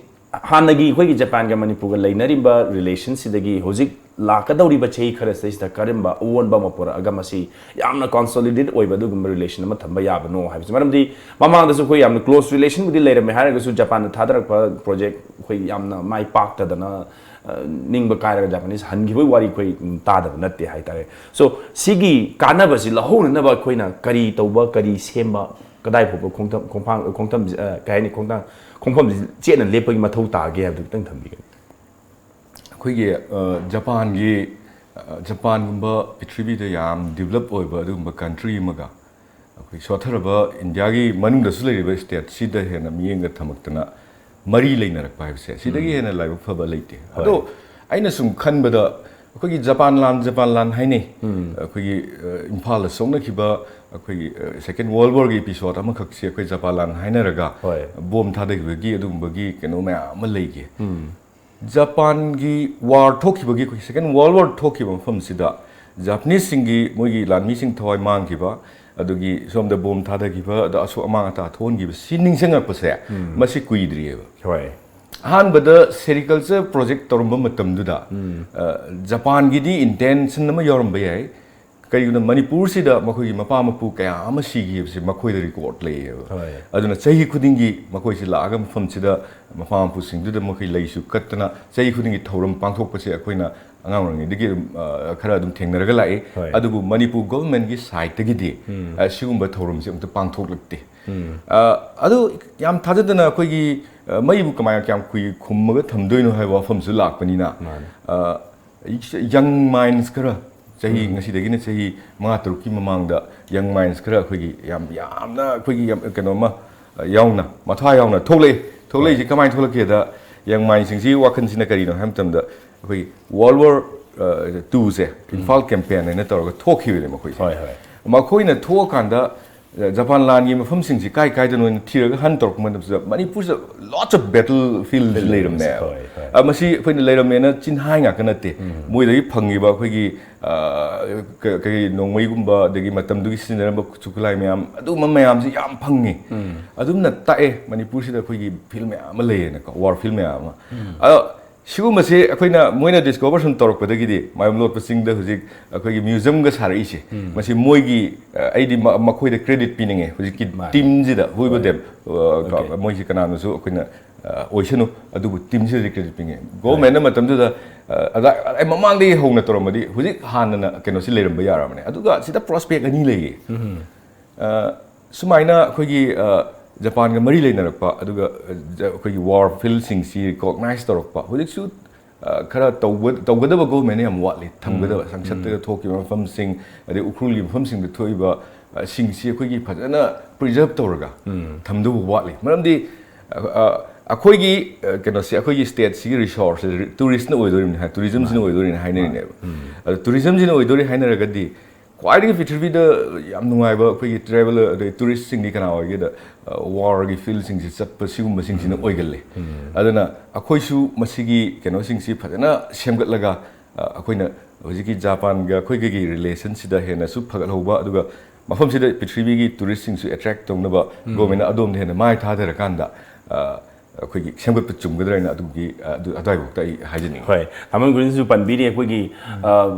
ꯍꯥꯟꯅꯒꯤ ꯑꯩꯈꯣꯏꯒꯤ ꯖꯄꯥꯟꯒ ꯃꯅꯤꯄꯨꯔꯒ ꯂꯩꯅꯔꯤꯕ ꯔꯤꯂꯦꯁꯟꯁꯤꯗꯒꯤ ꯍꯧꯖꯤꯛ ꯂꯥꯛꯀꯗꯧꯔꯤꯕ ꯆꯍꯤ ꯈꯔꯁꯤꯗꯩꯁꯤꯗ ꯀꯔꯝꯕ ꯑꯑꯣꯟꯕ ꯑꯃ ꯄꯨꯔꯛꯑꯒ ꯃꯁꯤ ꯌꯥꯝꯅ ꯀꯣꯟꯁꯣꯂꯤꯗꯦꯠ ꯑꯣꯏꯕ ꯑꯗꯨꯒꯨꯝꯕ ꯔꯤꯂꯦꯁꯟ ꯑꯃ ꯊꯝꯕ ꯌꯥꯕꯅꯣ ꯍꯥꯏꯕꯁꯤ꯫ ꯃꯔꯝꯗꯤ ꯃꯃꯥꯡꯗꯁꯨ ꯑꯩꯈꯣꯏ ꯌꯥꯝꯅ ꯀ꯭ꯂꯣꯁ ꯔꯤꯂꯦꯁꯟꯕꯨꯗꯤ ꯂꯩꯔꯝꯃꯦ ꯍꯥꯏꯔꯒꯁꯨ, ꯖꯄꯥꯟꯅ ꯊꯥꯗꯔꯛꯄ ꯄ꯭ꯔꯣꯖꯦꯛ ꯑꯩꯈꯣꯏ ꯌꯥꯝꯅ ꯃꯥꯏ ꯄꯥꯛꯇꯗꯅ, ꯑ, ꯅꯤꯡꯕ ꯀꯥꯏꯔꯒ ꯖꯄꯥꯅꯤꯁ ꯍꯟꯈꯤꯕꯒꯤ ꯋꯥꯔꯤ ꯑꯩꯈꯣꯏ, ꯎꯝ, ꯇꯥꯗꯕ ꯅꯠꯇꯦ ꯍꯥꯏꯇꯥꯔꯦ꯫ So, ꯁꯤꯒꯤ ꯀꯥꯟꯅꯕꯁꯤ ꯂꯧꯍꯧꯅꯅꯕ ꯑꯩꯈꯣꯏꯅ ꯀꯔꯤ ꯇꯧꯕ, ꯀꯔꯤ ꯁꯦꯝꯕ, ꯀꯗꯥꯏ ꯐꯥꯎꯕ ꯈꯣꯡꯊꯝ-, ꯈꯣꯡꯐꯥꯡ-, ꯈꯣꯡꯊꯝ-, ꯑ, ꯀꯩ ꯍꯥꯏꯅꯤ, ꯈꯣꯡꯊꯥꯡ-, ꯈꯣꯡꯐꯝꯁꯤ ꯆꯦꯠꯅ ꯂꯦꯞꯄꯒꯤ ꯃꯊꯧ ꯇꯥꯒꯦ ꯍꯥꯏꯕꯗꯨ ꯈꯤꯇꯪ ꯊꯝꯕꯤꯒꯦ꯫ ꯑꯩꯈꯣꯏꯒꯤ, ꯑ, ꯖꯄꯥꯟꯒꯤ, ꯑ, ꯖꯄꯥꯟꯒꯨꯝꯕ ꯄ꯭ꯔꯤꯊꯤꯕꯤꯗ ꯌꯥꯝ ꯗꯤꯕꯂꯞ ꯑꯣꯏꯕ ꯑꯗꯨꯒꯨꯝꯕ ꯀꯟꯇ꯭ꯔꯤ ꯑꯃꯒ ꯑꯩꯈꯣꯏ ꯁꯣꯠꯊꯔꯕ ꯏꯟꯗꯤꯌꯥꯒꯤ ꯃꯅꯨꯡꯗꯁꯨ ꯂꯩꯔꯤꯕ ꯁ꯭ꯇꯦꯠꯁꯤꯗ ꯍꯦꯟꯅ ꯃꯤꯠꯌꯦꯡꯒ ꯊꯝꯃꯛꯇꯅ ꯃꯔꯤ ꯂꯩꯅꯔꯛꯄ ꯍꯥꯏꯕꯁꯦ, ꯁꯤꯗꯒꯤ ꯍꯦꯟꯅ ꯂꯥꯏꯕꯛ ꯐꯕ ꯂꯩꯇꯦ꯫ ꯑꯗꯣ ꯑꯩꯅ ꯁꯨꯝ ꯈꯟꯕꯗ, ꯑꯩꯈꯣꯏꯒꯤ ꯖꯄꯥꯟ ꯂꯥꯟ, ꯖꯄꯥꯟ ꯂꯥꯟ ꯍꯥꯏꯅꯩ꯫ ꯑꯩꯈꯣꯏꯒꯤ, ꯑ, ꯏꯝꯐꯥꯜꯗ ꯁꯣꯛꯅꯈꯤꯕ ꯑꯩꯈꯣꯏꯒꯤ, ꯑ, ꯁꯦꯀꯦꯟ ꯋꯥꯔꯜ ꯋꯥꯔꯒꯤ ꯏꯄꯤꯁꯣꯠ ꯑꯃꯈꯛꯁꯦ ꯑꯩꯈꯣꯏ ꯖꯄꯥꯟ ꯂꯥꯟ ꯍꯥꯏꯅꯔꯒ ꯕꯣꯝ ꯊꯥꯗꯈꯤꯕꯒꯤ ꯑꯗꯨꯒꯨꯝꯕꯒꯤ ꯀꯩꯅꯣ ꯃꯌꯥꯝ ꯑꯃ ꯂꯩꯈꯤ꯫ ꯖꯄꯥꯟꯒꯤ ꯋꯥꯔ ꯊꯣꯛꯈꯤꯕꯒꯤ, ꯑꯩꯈꯣꯏ ꯁꯦꯀꯦꯟ ꯋꯥꯔꯜ ꯋꯥꯔ ꯊꯣꯛꯈꯤꯕ ꯃꯐꯝꯁꯤꯗ ꯖꯄꯥꯅꯤꯁꯁꯤꯡꯒꯤ, ꯃꯣꯏꯒꯤ ꯂꯥꯟꯃꯤꯁꯤꯡ ꯊꯋꯥꯏ ꯃꯥꯡꯈꯤꯕ, ꯑꯗꯨꯒꯤ ꯁꯣꯝꯗ ꯕꯣꯝ ꯊꯥꯗꯈꯤꯕ, ꯑꯗ ꯑꯁꯣꯛ ꯑꯃꯥꯡ ꯑꯇꯥ ꯊꯣꯛꯍꯟꯈꯤꯕ, ꯁꯤ ꯅꯤꯡꯁꯤꯡꯉꯛꯄꯁꯦ ꯃꯁꯤ ꯀꯨꯏꯗ꯭ꯔꯤꯑꯕ꯫ ꯍꯣꯏ꯫ ꯑꯍꯥꯟꯕꯗ ꯁꯦꯔꯤꯀꯜꯆꯔ ꯄ꯭ꯔꯣꯖꯦꯛ ꯇꯧꯔꯝꯕ ꯃꯇꯝꯗꯨꯗ, ꯎꯝ꯫ ꯑ, ꯖꯄꯥꯟꯒꯤꯗꯤ ꯏꯟꯇꯦꯟꯁꯟ ꯑꯃ ꯌꯥꯎꯔꯝꯕ ꯌꯥꯏ, ꯀꯩꯒꯤꯅꯣ, ꯃꯅꯤꯄꯨꯔꯁꯤꯗ ꯃꯈꯣꯏꯒꯤ ꯃꯄꯥ ꯃꯄꯨ ꯀꯌꯥ ꯑꯃ ꯁꯤꯈꯤꯕꯁꯦ ꯃꯈꯣꯏꯗ ꯔꯦꯀꯣꯔꯗ ꯂꯩꯌꯦꯕ꯫ ꯍꯣꯏ꯫ ꯑꯗꯨꯅ ꯆꯍꯤ ꯈꯨꯗꯤꯡꯒꯤ ꯃꯈꯣꯏꯁꯤ ꯂꯥꯛꯑꯒ ꯃꯐꯝꯁꯤꯗ ꯃꯄꯥ ꯃꯄꯨꯁꯤꯡꯗꯨꯗ ꯃꯈꯣꯏ ꯂꯩꯁꯨ ꯀꯠꯇꯅ ꯆꯍꯤ ꯈꯨꯗꯤꯡꯒꯤ ꯊꯧꯔꯝ ꯄꯥꯡꯊꯣꯛꯄꯁꯦ ꯑꯩꯈꯣꯏꯅ ꯑꯉꯥꯡ ꯑꯣꯏꯔꯤꯉꯩꯗꯒꯤ ꯑꯗꯨꯝ, ꯑ, ꯈꯔ ꯑꯗꯨꯝ ꯊꯦꯡꯅꯔꯒ ꯂꯥꯛꯏ꯫ ꯍꯣꯏ꯫ ꯑꯗꯨꯕꯨ ꯃꯅꯤꯄꯨꯔ ꯒꯣꯚꯔꯟꯃꯦꯟꯠꯀꯤ ꯁꯥꯏꯠꯇꯒꯤꯗꯤ, ꯑ, ꯁꯤꯒꯨꯝꯕ ꯊꯧꯔꯝꯁꯦ ꯑꯃꯨꯛꯇ ꯄꯥꯡꯊꯣꯛꯂꯛꯇꯦ꯫ ꯑ, ꯑꯗꯨ ꯌꯥꯝ ꯊꯥꯖꯗꯅ ꯑꯩꯈꯣꯏꯒꯤ, ꯑ, ꯃꯩꯕꯨ ꯀꯃꯥꯏꯅ ꯀꯌꯥꯝ ꯀꯨꯏ ꯈꯨꯝꯃꯒ ꯊꯝꯗꯣꯏꯅꯣ ꯍꯥꯏꯕ ꯋꯥꯐꯝꯁꯨ ꯂꯥꯛꯄꯅꯤꯅ, ꯃꯥꯅꯦ꯫ ꯑ, ꯌꯪ ꯃꯥꯏꯟꯁ ꯈꯔ, ꯆꯍꯤ ꯉꯁꯤꯗꯒꯤꯅ ꯆꯍꯤ ꯃꯉꯥ ꯇꯔꯨꯛꯀꯤ ꯃꯃꯥꯡꯗ ꯌꯪ ꯃꯥꯏꯟꯁ ꯈꯔ ꯑꯩꯈꯣꯏꯒꯤ ꯌꯥꯝ, ꯌꯥꯝꯅ ꯑꯩꯈꯣꯏꯒꯤ ꯌꯥꯝ ꯀꯩꯅꯣꯝꯃ, ꯑ, ꯌꯥꯎꯅ, ꯃꯊ꯭ꯋꯥ ꯌꯥꯎꯅ ꯊꯣꯛꯂꯛꯏ꯫ ꯊꯣꯛꯂꯛꯏꯁꯤ ꯀꯃꯥꯏꯅ ꯊꯣꯛꯂꯛꯀꯦꯗ, ꯌꯪ ꯃꯥꯏꯟꯁꯤꯡꯁꯤ ꯋꯥꯈꯜꯁꯤꯅ ꯀꯔꯤꯅꯣ ꯍꯥꯏꯕ ꯃꯇꯝꯗ, ꯑꯩꯈꯣꯏꯒꯤ World War, ꯑ, Two ꯁꯦ, ꯏꯝꯐꯥꯜ ꯀꯦꯝꯄꯦꯟ ꯍꯥꯏꯅ ꯇꯧꯔꯒ ꯊꯣꯛꯈꯤꯕꯅꯦ ꯃꯈꯣꯏꯁꯦ꯫ ꯍꯣꯏ, ꯍꯣꯏ꯫ ꯃꯈꯣꯏꯅ ꯊꯣꯛꯑꯀꯥꯟꯗ, ꯑ, ꯖꯄꯥꯟ ꯂꯥꯟꯒꯤ ꯃꯐꯝꯁꯤꯡꯁꯤ ꯀꯥꯏ ꯀꯥꯏꯗꯅꯣ ꯍꯥꯏꯅ ꯊꯤꯔꯒ ꯍꯟ ꯇꯧꯔꯛꯄ ꯃꯇꯝꯁꯤꯗ, ꯃꯅꯤꯄꯨꯔꯁꯤꯗ lots of battlefield ꯂꯩꯔꯝꯃꯦꯕ꯫ ꯍꯣꯏ, ꯍꯣꯏ꯫ ꯑ, ꯃꯁꯤ ꯑꯩꯈꯣꯏꯅ ꯂꯩꯔꯝꯃꯦꯅ ꯆꯤꯟꯍꯥꯏ ꯉꯥꯛꯇ ꯅꯠꯇꯦ꯫ ꯃꯣꯏꯗꯒꯤ ꯐꯪꯉꯤꯕ ꯑꯩꯈꯣꯏꯒꯤ, ꯑ, ꯀ-, ꯀꯩ, ꯅꯣꯡꯃꯩꯒꯨꯝꯕ, ꯑꯗꯒꯤ ꯃꯇꯝꯗꯨꯒꯤ ꯁꯤꯖꯤꯟꯅꯔꯝꯕ ꯈꯨꯠꯁꯨ ꯈꯨꯠꯂꯥꯏ ꯃꯌꯥꯝ, ꯑꯗꯨꯒꯨꯝꯕ ꯃꯌꯥꯝꯁꯤ ꯌꯥꯝ ꯐꯪꯉꯤ꯫ ꯑꯗꯨꯝꯅ ꯇꯥꯛꯑꯦ, ꯃꯅꯤꯄꯨꯔꯁꯤꯗ ꯑꯩꯈꯣꯏꯒꯤ ꯐꯤꯜ ꯃꯌꯥꯝ ꯑꯃ ꯂꯩꯌꯦꯅꯀꯣ, ꯋꯥꯔ ꯐꯤꯜ ꯃꯌꯥꯝ ꯑꯃ꯫ ꯑꯗꯣ ꯁꯤꯒꯨꯝꯕꯁꯦ ꯑꯩꯈꯣꯏꯅ, ꯃꯣꯏꯅ ꯗꯤꯁꯀꯣꯚꯔ ꯁꯨꯝ ꯇꯧꯔꯛꯄꯗꯒꯤꯗꯤ, ꯃꯥꯏꯕꯝ ꯂꯣꯛꯄ ꯆꯤꯡꯗ ꯍꯧꯖꯤꯛ ꯑꯩꯈꯣꯏꯒꯤ ꯃ꯭ꯌꯨꯖꯤꯌꯝꯒ ꯁꯥꯔꯛꯏꯁꯦ, ꯃꯁꯤ ꯃꯣꯏꯒꯤ, ꯑ, ꯑꯩꯗꯤ ꯃ-, ꯃꯈꯣꯏꯗ ꯀ꯭ꯔꯦꯗꯤꯠ ꯄꯤꯅꯤꯡꯉꯦ, ꯍꯧꯖꯤꯛꯀꯤ ꯃꯥꯅꯦ꯫ ꯇꯤꯝꯁꯤꯗ, whoever them, ꯑ, ꯀ-, Okay. ꯃꯣꯏꯁꯤ ꯀꯅꯥꯅꯁꯨ ꯑꯩꯈꯣꯏꯅ, ꯑ, ꯑꯣꯏꯁꯅꯨ, ꯑꯗꯨꯕꯨ ꯇꯤꯝꯁꯤꯗ ꯀ꯭ꯔꯦꯗꯤꯠ ꯄꯤꯅꯤꯡꯉꯦ꯫ ꯒꯣꯚꯔꯟꯃꯦꯟꯠꯅ ꯃꯇꯝꯗꯨꯗ, ꯑ, ꯑꯗꯥ-, ꯑꯗꯥ-, ꯃꯃꯥꯡꯗꯒꯤ ꯍꯧꯅ ꯇꯧꯔꯝꯃꯗꯤ ꯍꯧꯖꯤꯛ ꯍꯥꯟꯅꯅ ꯀꯩꯅꯣꯁꯤ ꯂꯩꯔꯝꯕ ꯌꯥꯔꯕꯅꯦ꯫ ꯑꯗꯨꯒ ꯁꯤꯗ ꯄ꯭ꯔꯣꯁꯄꯦꯛ ꯑꯅꯤ ꯂꯩꯌꯦ꯫ ꯑ, ꯁꯨꯃꯥꯏꯅ ꯑꯩꯈꯣꯏꯒꯤ, ꯑ, ꯖꯄꯥꯟꯒ ꯃꯔꯤ ꯂꯩꯅꯔꯛꯄ, ꯑꯗꯨꯒ, ꯑ, ꯖ-, ꯑꯩꯈꯣꯏꯒꯤ ꯋꯥꯔ ꯐꯤꯜꯁꯤꯡꯁꯤ ꯔꯤꯀꯣꯛꯅꯥꯏꯁ ꯇꯧꯔꯛꯄ, ꯍꯧꯖꯤꯛꯁꯨ, ꯑ, ꯈꯔ ꯇꯧꯕ-, ꯇꯧꯒꯗꯕ ꯒꯣꯚꯔꯟꯃꯦꯟꯠꯅ ꯌꯥꯝ ꯋꯥꯠꯂꯤ꯫ ꯊꯝꯒꯗꯕ, ꯁꯪꯁꯠꯇꯒ ꯊꯣꯛꯈꯤꯕ ꯃꯐꯝꯁꯤꯡ, ꯑꯗꯩ ꯎꯈ꯭ꯔꯨꯜꯒꯤ ꯃꯐꯝꯁꯤꯡꯗ ꯊꯣꯛꯏꯕ, ꯑ, ꯁꯤꯡꯁꯤ ꯑꯩꯈꯣꯏꯒꯤ ꯐꯖꯅ ꯄ꯭ꯔꯤꯖꯔꯕ ꯇꯧꯔꯒ ꯊꯝꯗꯧꯕ ꯋꯥꯠꯂꯤ꯫ ꯃꯔꯝꯗꯤ, ꯑ, ꯑ, ꯑꯩꯈꯣꯏꯒꯤ, ꯑ, ꯀꯩꯅꯣꯁꯦ, ꯑꯩꯈꯣꯏꯒꯤ ꯁ꯭ꯇꯦꯠꯁꯤꯒꯤ ꯔꯤꯁꯣꯔꯁꯁꯦ ꯇꯨꯔꯤꯁ꯭ꯠꯅ ꯑꯣꯏꯗꯣꯔꯤꯕꯅꯤ ꯍꯥꯏ, ꯇꯨꯔꯤꯖꯝꯁꯤꯅ ꯑꯣꯏꯗꯣꯔꯤꯅꯤ ꯍꯥꯏꯅꯔꯤꯅꯦꯕ꯫ ꯑꯗꯣ ꯇꯨꯔꯤꯖꯝꯁꯤꯅ ꯑꯣꯏꯗꯣꯔꯤ ꯍꯥꯏꯅꯔꯒꯗꯤ, ꯈ꯭ꯋꯥꯏꯗꯒꯤ ꯄ꯭ꯔꯤꯊꯤꯕꯤꯗ ꯌꯥꯝ ꯅꯨꯡꯉꯥꯏꯕ ꯑꯩꯈꯣꯏꯒꯤ ꯇ꯭ꯔꯦꯚꯦꯂꯔ, ꯑꯗꯩ ꯇꯨꯔꯤꯁꯁꯤꯡꯗꯤ ꯀꯅꯥ ꯑꯣꯏꯒꯦꯗ, ꯑ, ꯋꯥꯔꯒꯤ ꯐꯤꯜꯁꯤꯡꯁꯤ ꯆꯠꯄ, ꯁꯤꯒꯨꯝꯕꯁꯤꯡꯁꯤꯅ ꯑꯣꯏꯒꯜꯂꯤ꯫ ꯑꯗꯨꯅ ꯑꯩꯈꯣꯏꯁꯨ ꯃꯁꯤꯒꯤ ꯀꯩꯅꯣꯁꯤꯡꯁꯤ ꯐꯖꯅ ꯁꯦꯝꯒꯠꯂꯒ, ꯑ, ꯑꯩꯈꯣꯏꯅ ꯍꯧꯖꯤꯛꯀꯤ ꯖꯄꯥꯟꯒ ꯑꯩꯈꯣꯏꯒꯤ ꯔꯤꯂꯦꯁꯟꯁꯤꯗ ꯍꯦꯟꯅꯁꯨ ꯐꯒꯠꯍꯧꯕ, ꯑꯗꯨꯒ ꯃꯐꯝꯁꯤꯗ ꯄ꯭ꯔꯤꯊꯤꯕꯤꯒꯤ ꯇꯨꯔꯤꯁꯁꯤꯡꯁꯨ ꯑꯦꯇ꯭ꯔꯦꯛ ꯇꯧꯅꯕ ꯒꯣꯚꯔꯟꯃꯦꯟꯠꯅ ꯑꯗꯣꯝꯗ ꯍꯦꯟꯅ ꯃꯥꯏ ꯊꯥꯗꯔꯀꯥꯟꯗ, ꯑ, ꯑꯩꯈꯣꯏꯒꯤ ꯁꯦꯝꯒꯠꯄ ꯆꯨꯝꯒꯗ꯭ꯔꯥ ꯍꯥꯏꯅ ꯑꯗꯨꯒꯤ ꯑꯗꯨ ꯑꯗꯨꯋꯥꯏꯐꯥꯎꯗ ꯑꯩ ꯍꯥꯏꯖꯅꯤꯡꯉꯤ꯫ ꯍꯣꯏ, ꯇꯥꯃꯣ ꯒꯨꯔꯨꯖꯤꯁꯨ ꯄꯟꯕꯤꯔꯤ, ꯑꯩꯈꯣꯏꯒꯤ ꯑ,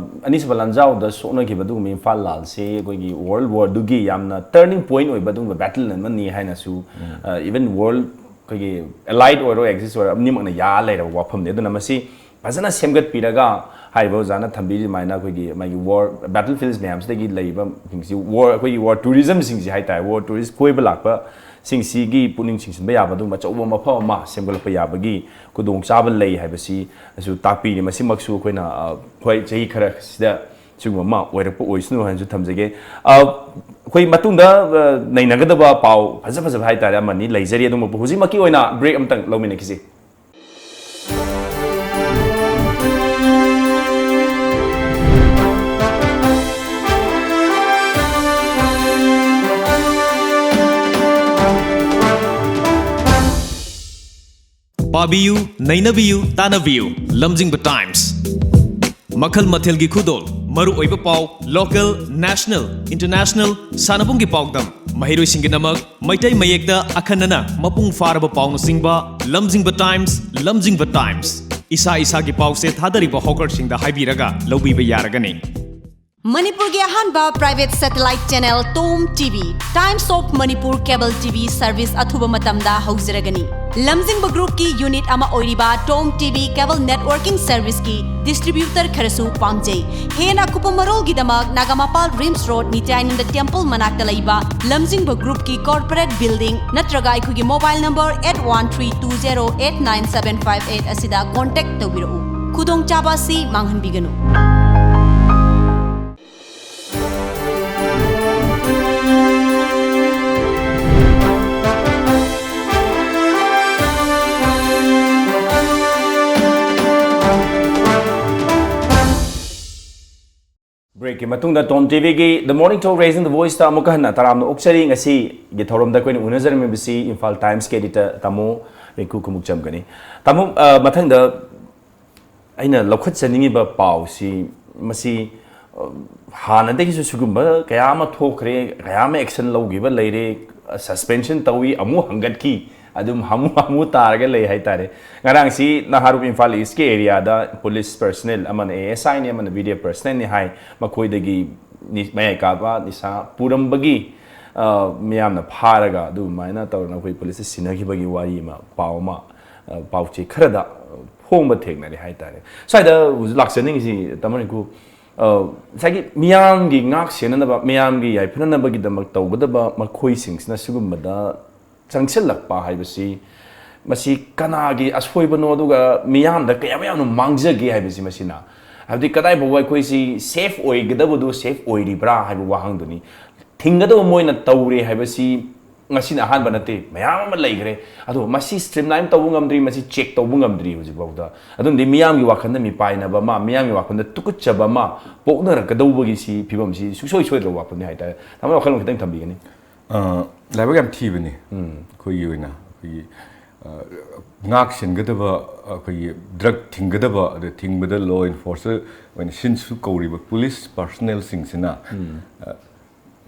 ꯑꯅꯤꯁꯨꯕ ꯂꯥꯟꯖꯥꯎꯗ ꯁꯣꯛꯅꯈꯤꯕ ꯑꯗꯨꯒꯨꯝꯕ ꯏꯝꯐꯥꯜ ꯂꯥꯜꯁꯤ ꯑꯩꯈꯣꯏꯒꯤ ꯋꯥꯔꯜ ꯋꯥꯔꯗꯨꯒꯤ ꯌꯥꯝꯅ ꯇꯔꯅꯤꯡ ꯄꯣꯏꯟ ꯑꯣꯏꯕ ꯑꯗꯨꯒꯨꯝꯕ ꯕꯦꯇꯜ ꯑꯃꯅꯤ ꯍꯥꯏꯅꯁꯨ, ꯏꯚꯟ ꯋꯥꯔꯜ ꯑꯩꯈꯣꯏꯒꯤ ꯑꯦꯂꯥꯏꯠ ꯑꯣꯏꯔꯣ ꯑꯦꯛꯖꯤꯁ ꯑꯣꯏꯔꯣ ꯑꯅꯤꯃꯛꯅ ꯌꯥ ꯂꯩꯔꯕ ꯋꯥꯐꯝꯅꯤ꯫ ꯑꯗꯨꯅ ꯃꯁꯤ ꯐꯖꯅ ꯁꯦꯝꯒꯠꯄꯤꯔꯒ ꯍꯥꯏꯔꯤꯕ ꯑꯣꯖꯥꯅ ꯊꯝꯕꯤꯔꯤ ꯑꯗꯨꯃꯥꯏꯅ ꯑꯩꯈꯣꯏꯒꯤ ꯃꯥꯒꯤ ꯋꯥꯔ ꯕꯦꯇꯜ ꯐꯤꯜꯁ ꯃꯌꯥꯝꯁꯤꯗꯒꯤ ꯂꯩꯔꯤꯕꯁꯤꯡꯁꯤ ꯋꯥꯔ ꯑꯩꯈꯣꯏꯒꯤ ꯋꯥꯔ ꯇꯨꯔꯤꯖꯝꯁꯤꯡꯁꯤ ꯍꯥꯏꯇꯥꯔꯦ, ꯋꯥꯔ ꯇꯨꯔꯤꯁ ꯀꯣꯏꯕ ꯂꯥꯛꯄꯁꯤꯡꯁꯤꯒꯤ ꯄꯨꯛꯅꯤꯡ ꯆꯤꯡꯁꯤꯟꯕ ꯌꯥꯕ ꯑꯗꯨꯒꯨꯝꯕ ꯑꯆꯧꯕ ꯃꯐꯝ ꯑꯃ ꯁꯦꯝꯒꯠꯂꯛꯄ ꯌꯥꯕꯒꯤ ꯈꯨꯗꯣꯡꯆꯥꯕ ꯂꯩ ꯍꯥꯏꯕꯁꯤ ꯑꯁꯨ ꯇꯥꯛꯄꯤꯔꯤ꯫ ꯃꯁꯤꯃꯛꯁꯨ ꯑꯩꯈꯣꯏꯅ ꯑ, ꯍꯣꯏ, ꯆꯍꯤ ꯈꯔꯁꯤꯗ ꯁꯤꯒꯨꯝꯕ ꯑꯃ ꯑꯣꯏꯔꯛꯄ ꯑꯣꯏꯁꯅꯨ ꯍꯥꯏꯅꯁꯨ ꯊꯝꯖꯒꯦ꯫ ꯑ, ꯑꯩꯈꯣꯏ ꯃꯇꯨꯡꯗ ꯑ, ꯅꯩꯅꯒꯗꯕ ꯄꯥꯎ ꯐꯖ ꯐꯖꯕ ꯍꯥꯏꯇꯥꯔꯦ ꯑꯃꯅꯤ ꯂꯩꯖꯔꯤ꯫ ꯑꯗꯨꯕꯨ ꯍꯧꯖꯤꯛꯃꯛꯀꯤ ꯑꯣꯏꯅ ꯕ꯭ꯔꯦꯛ ꯑꯃꯇꯪ ꯂꯧꯃꯤꯟꯅꯈꯤꯁꯤ꯫ ꯄꯥꯕꯤꯌꯨ, ꯅꯩꯅꯕꯤꯌꯨ, ꯇꯥꯟꯅꯕꯤꯌꯨ꯫ ꯂꯝꯖꯤꯡꯕ ꯇꯥꯏꯝꯁ꯫ ꯃꯈꯜ ꯃꯊꯦꯜꯒꯤ ꯈꯨꯗꯣꯜ, ꯃꯔꯨꯑꯣꯏꯕ ꯄꯥꯎ, ꯂꯣꯀꯦꯜ, ꯅꯦꯁꯅꯦꯜ, ꯏꯟꯇꯔꯅꯦꯁꯅꯦꯜ, ꯁꯥꯟꯅꯕꯨꯡꯒꯤ ꯄꯥꯎꯗꯝ, ꯃꯍꯩꯔꯣꯏꯁꯤꯡꯒꯤꯗꯃꯛ ꯃꯩꯇꯩ ꯃꯌꯦꯛꯇ ꯑꯈꯟꯅꯅ ꯃꯄꯨꯡ ꯐꯥꯔꯕ ꯄꯥꯎꯅꯆꯤꯡꯕ꯫ ꯂꯝꯖꯤꯡꯕ ꯇꯥꯏꯝꯁ, ꯂꯝꯖꯤꯡꯕ ꯇꯥꯏꯝꯁ꯫ ꯏꯁꯥ ꯏꯁꯥꯒꯤ ꯄꯥꯎꯁꯦ ꯊꯥꯗꯔꯤꯕ ꯍꯣꯀꯔꯁꯤꯡꯗ ꯍꯥꯏꯕꯤꯔꯒ ꯂꯧꯕꯤꯕ ꯌꯥꯔꯒꯅꯤ꯫ ꯃꯅꯤꯄꯨꯔꯒꯤ ꯑꯍꯥꯟꯕ private satellite channel Tom TV, Times of Manipur cable TV service ꯑꯊꯨꯕ ꯃꯇꯝꯗ ꯍꯧꯖꯔꯒꯅꯤ꯫ ꯂꯝꯖꯤꯡꯕ ꯒ꯭ꯔꯨꯞꯀꯤ ꯌꯨꯅꯤꯠ ꯑꯃ ꯑꯣꯏꯔꯤꯕ Tom TV cable networking serviceꯀꯤ distributor ꯈꯔꯁꯨ ꯄꯥꯝꯖꯩ꯫ ꯍꯦꯟꯅ ꯑꯀꯨꯞꯄ ꯃꯔꯣꯜꯒꯤꯗꯃꯛ ꯅꯥꯒꯥꯃꯄꯥꯜ ꯔꯤꯝꯁ ꯔꯣꯗ ꯅꯤꯇ꯭ꯌꯥꯅꯟꯗ ꯇꯦꯝꯄꯜ ꯃꯅꯥꯛꯇ ꯂꯩꯕ ꯂꯝꯖꯤꯡꯕ ꯒ꯭ꯔꯨꯞꯀꯤ corporate building ꯅꯠꯇ꯭ꯔꯒ ꯑꯩꯈꯣꯏꯒꯤ mobile number eight one three two zero eight nine seven five eight ꯑꯁꯤꯗ contact ꯇꯧꯕꯤꯔꯛꯎ꯫ ꯈꯨꯗꯣꯡꯆꯥꯕ ꯑꯁꯤ ꯃꯥꯡꯍꯟꯕꯤꯒꯅꯨ꯫ ꯕ꯭ꯔꯦꯛꯀꯤ ꯃꯇꯨꯡꯗ ꯇꯣꯝ ꯇꯤꯚꯤꯒꯤ The Morning Talk Raising the Voiceꯇ ꯑꯃꯨꯛꯀ ꯍꯟꯅ ꯇꯔꯥꯝꯅ ꯑꯣꯛꯆꯔꯤ꯫ ꯉꯁꯤꯒꯤ ꯊꯧꯔꯝꯗ ꯑꯩꯈꯣꯏꯅ ꯎꯅꯖꯔꯝꯃꯤꯕꯁꯤ ꯏꯝꯐꯥꯜ ꯇꯥꯏꯝꯁꯀꯤ editor ꯇꯥꯃꯣ ꯔꯤꯡꯀꯨ ꯈꯨꯃꯨꯛꯆꯝꯒꯅꯤ꯫ ꯇꯥꯃꯣ, ꯑ, ꯃꯊꯪꯗ ꯑꯩꯅ ꯂꯧꯈꯠꯆꯅꯤꯡꯉꯤꯕ ꯄꯥꯎꯁꯤ, ꯃꯁꯤ, ꯑ, ꯍꯥꯟꯅꯗꯒꯤꯁꯨ ꯁꯤꯒꯨꯝꯕ ꯀꯌꯥ ꯑꯃ ꯊꯣꯛꯈ꯭ꯔꯦ, ꯀꯌꯥ ꯑꯃ action ꯂꯧꯈꯤꯕ ꯂꯩꯔꯦ, suspension ꯇꯧꯏ, ꯑꯃꯨꯛ ꯍꯪꯒꯠꯈꯤ, ꯑꯗꯨꯝ ꯍꯥꯃꯨ ꯍꯥꯃꯨ ꯇꯥꯔꯒ ꯂꯩ ꯍꯥꯏꯇꯥꯔꯦ꯫ ꯉꯔꯥꯡꯁꯤ ꯅꯍꯥꯔꯨꯞ ꯏꯝꯐꯥꯜ ꯏꯁꯀꯤ ꯑꯦꯔꯤꯌꯥꯗ ꯄꯨꯂꯤꯁ ꯄꯔꯁꯅꯦꯜ, ꯑꯃꯅ ꯑꯦ ꯑꯦꯁ ꯑꯥꯏꯅꯤ, ꯑꯃꯅ ꯕꯤ ꯗꯤ ꯑꯦꯐ ꯄꯔꯁꯅꯦꯜꯅꯤ ꯍꯥꯏ, ꯃꯈꯣꯏꯗꯒꯤ ꯅꯤ-, ꯃꯌꯥꯏ ꯀꯥꯕ ꯅꯤꯁꯥ ꯄꯨꯔꯝꯕꯒꯤ, ꯑ, ꯃꯤꯌꯥꯝꯅ ꯐꯥꯔꯒ ꯑꯗꯨꯃꯥꯏꯅ ꯇꯧꯗꯅ ꯑꯩꯈꯣꯏ ꯄꯨꯂꯤꯁꯇ ꯁꯤꯟꯅꯈꯤꯕꯒꯤ ꯋꯥꯔꯤ ꯑꯃ, ꯄꯥꯎ ꯑꯃ, ꯑ, ꯄꯥꯎ ꯆꯦ ꯈꯔꯗ ꯐꯣꯡꯕ ꯊꯦꯡꯅꯔꯦ ꯍꯥꯏꯇꯥꯔꯦ꯫ ꯁ꯭ꯋꯥꯏꯗ ꯍꯧꯖꯤꯛ ꯂꯥꯛꯆꯅꯤꯡꯉꯤꯁꯤ, ꯇꯥꯃꯣ ꯔꯤꯡꯀꯨ, ꯑ, ꯉꯁꯥꯏꯒꯤ ꯃꯤꯌꯥꯝꯒꯤ ꯉꯥꯛ ꯁꯦꯟꯅꯅꯕ, ꯃꯤꯌꯥꯝꯒꯤ ꯌꯥꯏꯐꯅꯅꯕꯒꯤꯗꯃꯛ ꯇꯧꯒꯗꯕ ꯃꯈꯣꯏꯁꯤꯡꯁꯤꯅ ꯁꯤꯒꯨꯝꯕꯗ ꯆꯪꯁꯤꯜꯂꯛꯄ ꯍꯥꯏꯕꯁꯤ, ꯃꯁꯤ ꯀꯅꯥꯒꯤ ꯑꯁꯣꯏꯕꯅꯣ, ꯑꯗꯨꯒ ꯃꯤꯌꯥꯝꯗ ꯀꯌꯥꯝ ꯌꯥꯝꯅ ꯃꯥꯡꯖꯒꯦ ꯍꯥꯏꯕꯁꯤ ꯃꯁꯤꯅ, ꯍꯥꯏꯕꯗꯤ ꯀꯗꯥꯏ ꯐꯥꯎꯕ ꯑꯩꯈꯣꯏꯁꯤ ꯁꯦꯐ ꯑꯣꯏꯒꯗꯕꯗꯨ ꯁꯦꯐ ꯑꯣꯏꯔꯤꯕ꯭ꯔꯥ ꯍꯥꯏꯕ ꯋꯥꯍꯪꯗꯨꯅꯤ꯫ ꯊꯤꯡꯒꯗꯕ ꯃꯣꯏꯅ ꯇꯧꯔꯦ ꯍꯥꯏꯕꯁꯤ ꯉꯁꯤꯅ ꯑꯍꯥꯟꯕ ꯅꯠꯇꯦ, ꯃꯌꯥꯝ ꯑꯃ ꯂꯩꯈ꯭ꯔꯦ꯫ ꯑꯗꯣ ꯃꯁꯤ ꯁ꯭ꯇ꯭ꯔꯤꯝꯂꯥꯏꯟ ꯇꯧꯕ ꯉꯝꯗ꯭ꯔꯤ, ꯃꯁꯤ ꯆꯦꯛ ꯇꯧꯕ ꯉꯝꯗ꯭ꯔꯤ ꯍꯧꯖꯤꯛꯐꯥꯎꯗ꯫ ꯑꯗꯨꯝꯗꯤ ꯃꯤꯌꯥꯝꯒꯤ ꯋꯥꯈꯜꯗ ꯃꯤꯄꯥꯏꯅꯕ ꯑꯃ, ꯃꯤꯌꯥꯝꯒꯤ ꯋꯥꯈꯜꯗ ꯇꯨꯀꯠꯆꯕ ꯑꯃ ꯄꯣꯛꯅꯔꯛꯀꯗꯧꯕꯒꯤ ꯁꯤ ꯐꯤꯕꯝꯁꯤ ꯁꯨꯡꯁꯣꯏ ꯁꯣꯏꯗ꯭ꯔꯕ ꯋꯥꯐꯝꯅꯤ ꯍꯥꯏꯇꯥꯔꯦ꯫ ꯇꯥꯃꯣ, ꯋꯥꯈꯜꯂꯣꯟ ꯈꯤꯇꯪ ꯊꯝꯕꯤꯒꯅꯤ? ꯑ, ꯂꯥꯏꯕꯛ ꯌꯥꯝ ꯊꯤꯕꯅꯤ꯫ ꯑꯩꯈꯣꯏꯒꯤ ꯑꯣꯏꯅ ꯑꯩꯈꯣꯏꯒꯤ, ꯑ, ꯉꯥꯛ ꯁꯦꯟꯒꯗꯕ, ꯑꯩꯈꯣꯏꯒꯤ ꯗ꯭ꯔꯒ ꯊꯤꯡꯒꯗꯕ, ꯑꯗ ꯊꯤꯡꯕꯗ ꯂꯣ ꯏꯟꯐꯣꯔꯁꯔ ꯑꯣꯏꯅ ꯁꯤꯟꯁꯨ ꯀꯧꯔꯤꯕ ꯄꯨꯂꯤꯁ ꯄꯥꯔꯁꯅꯦꯜꯁꯤꯡꯁꯤꯅ, ꯑ,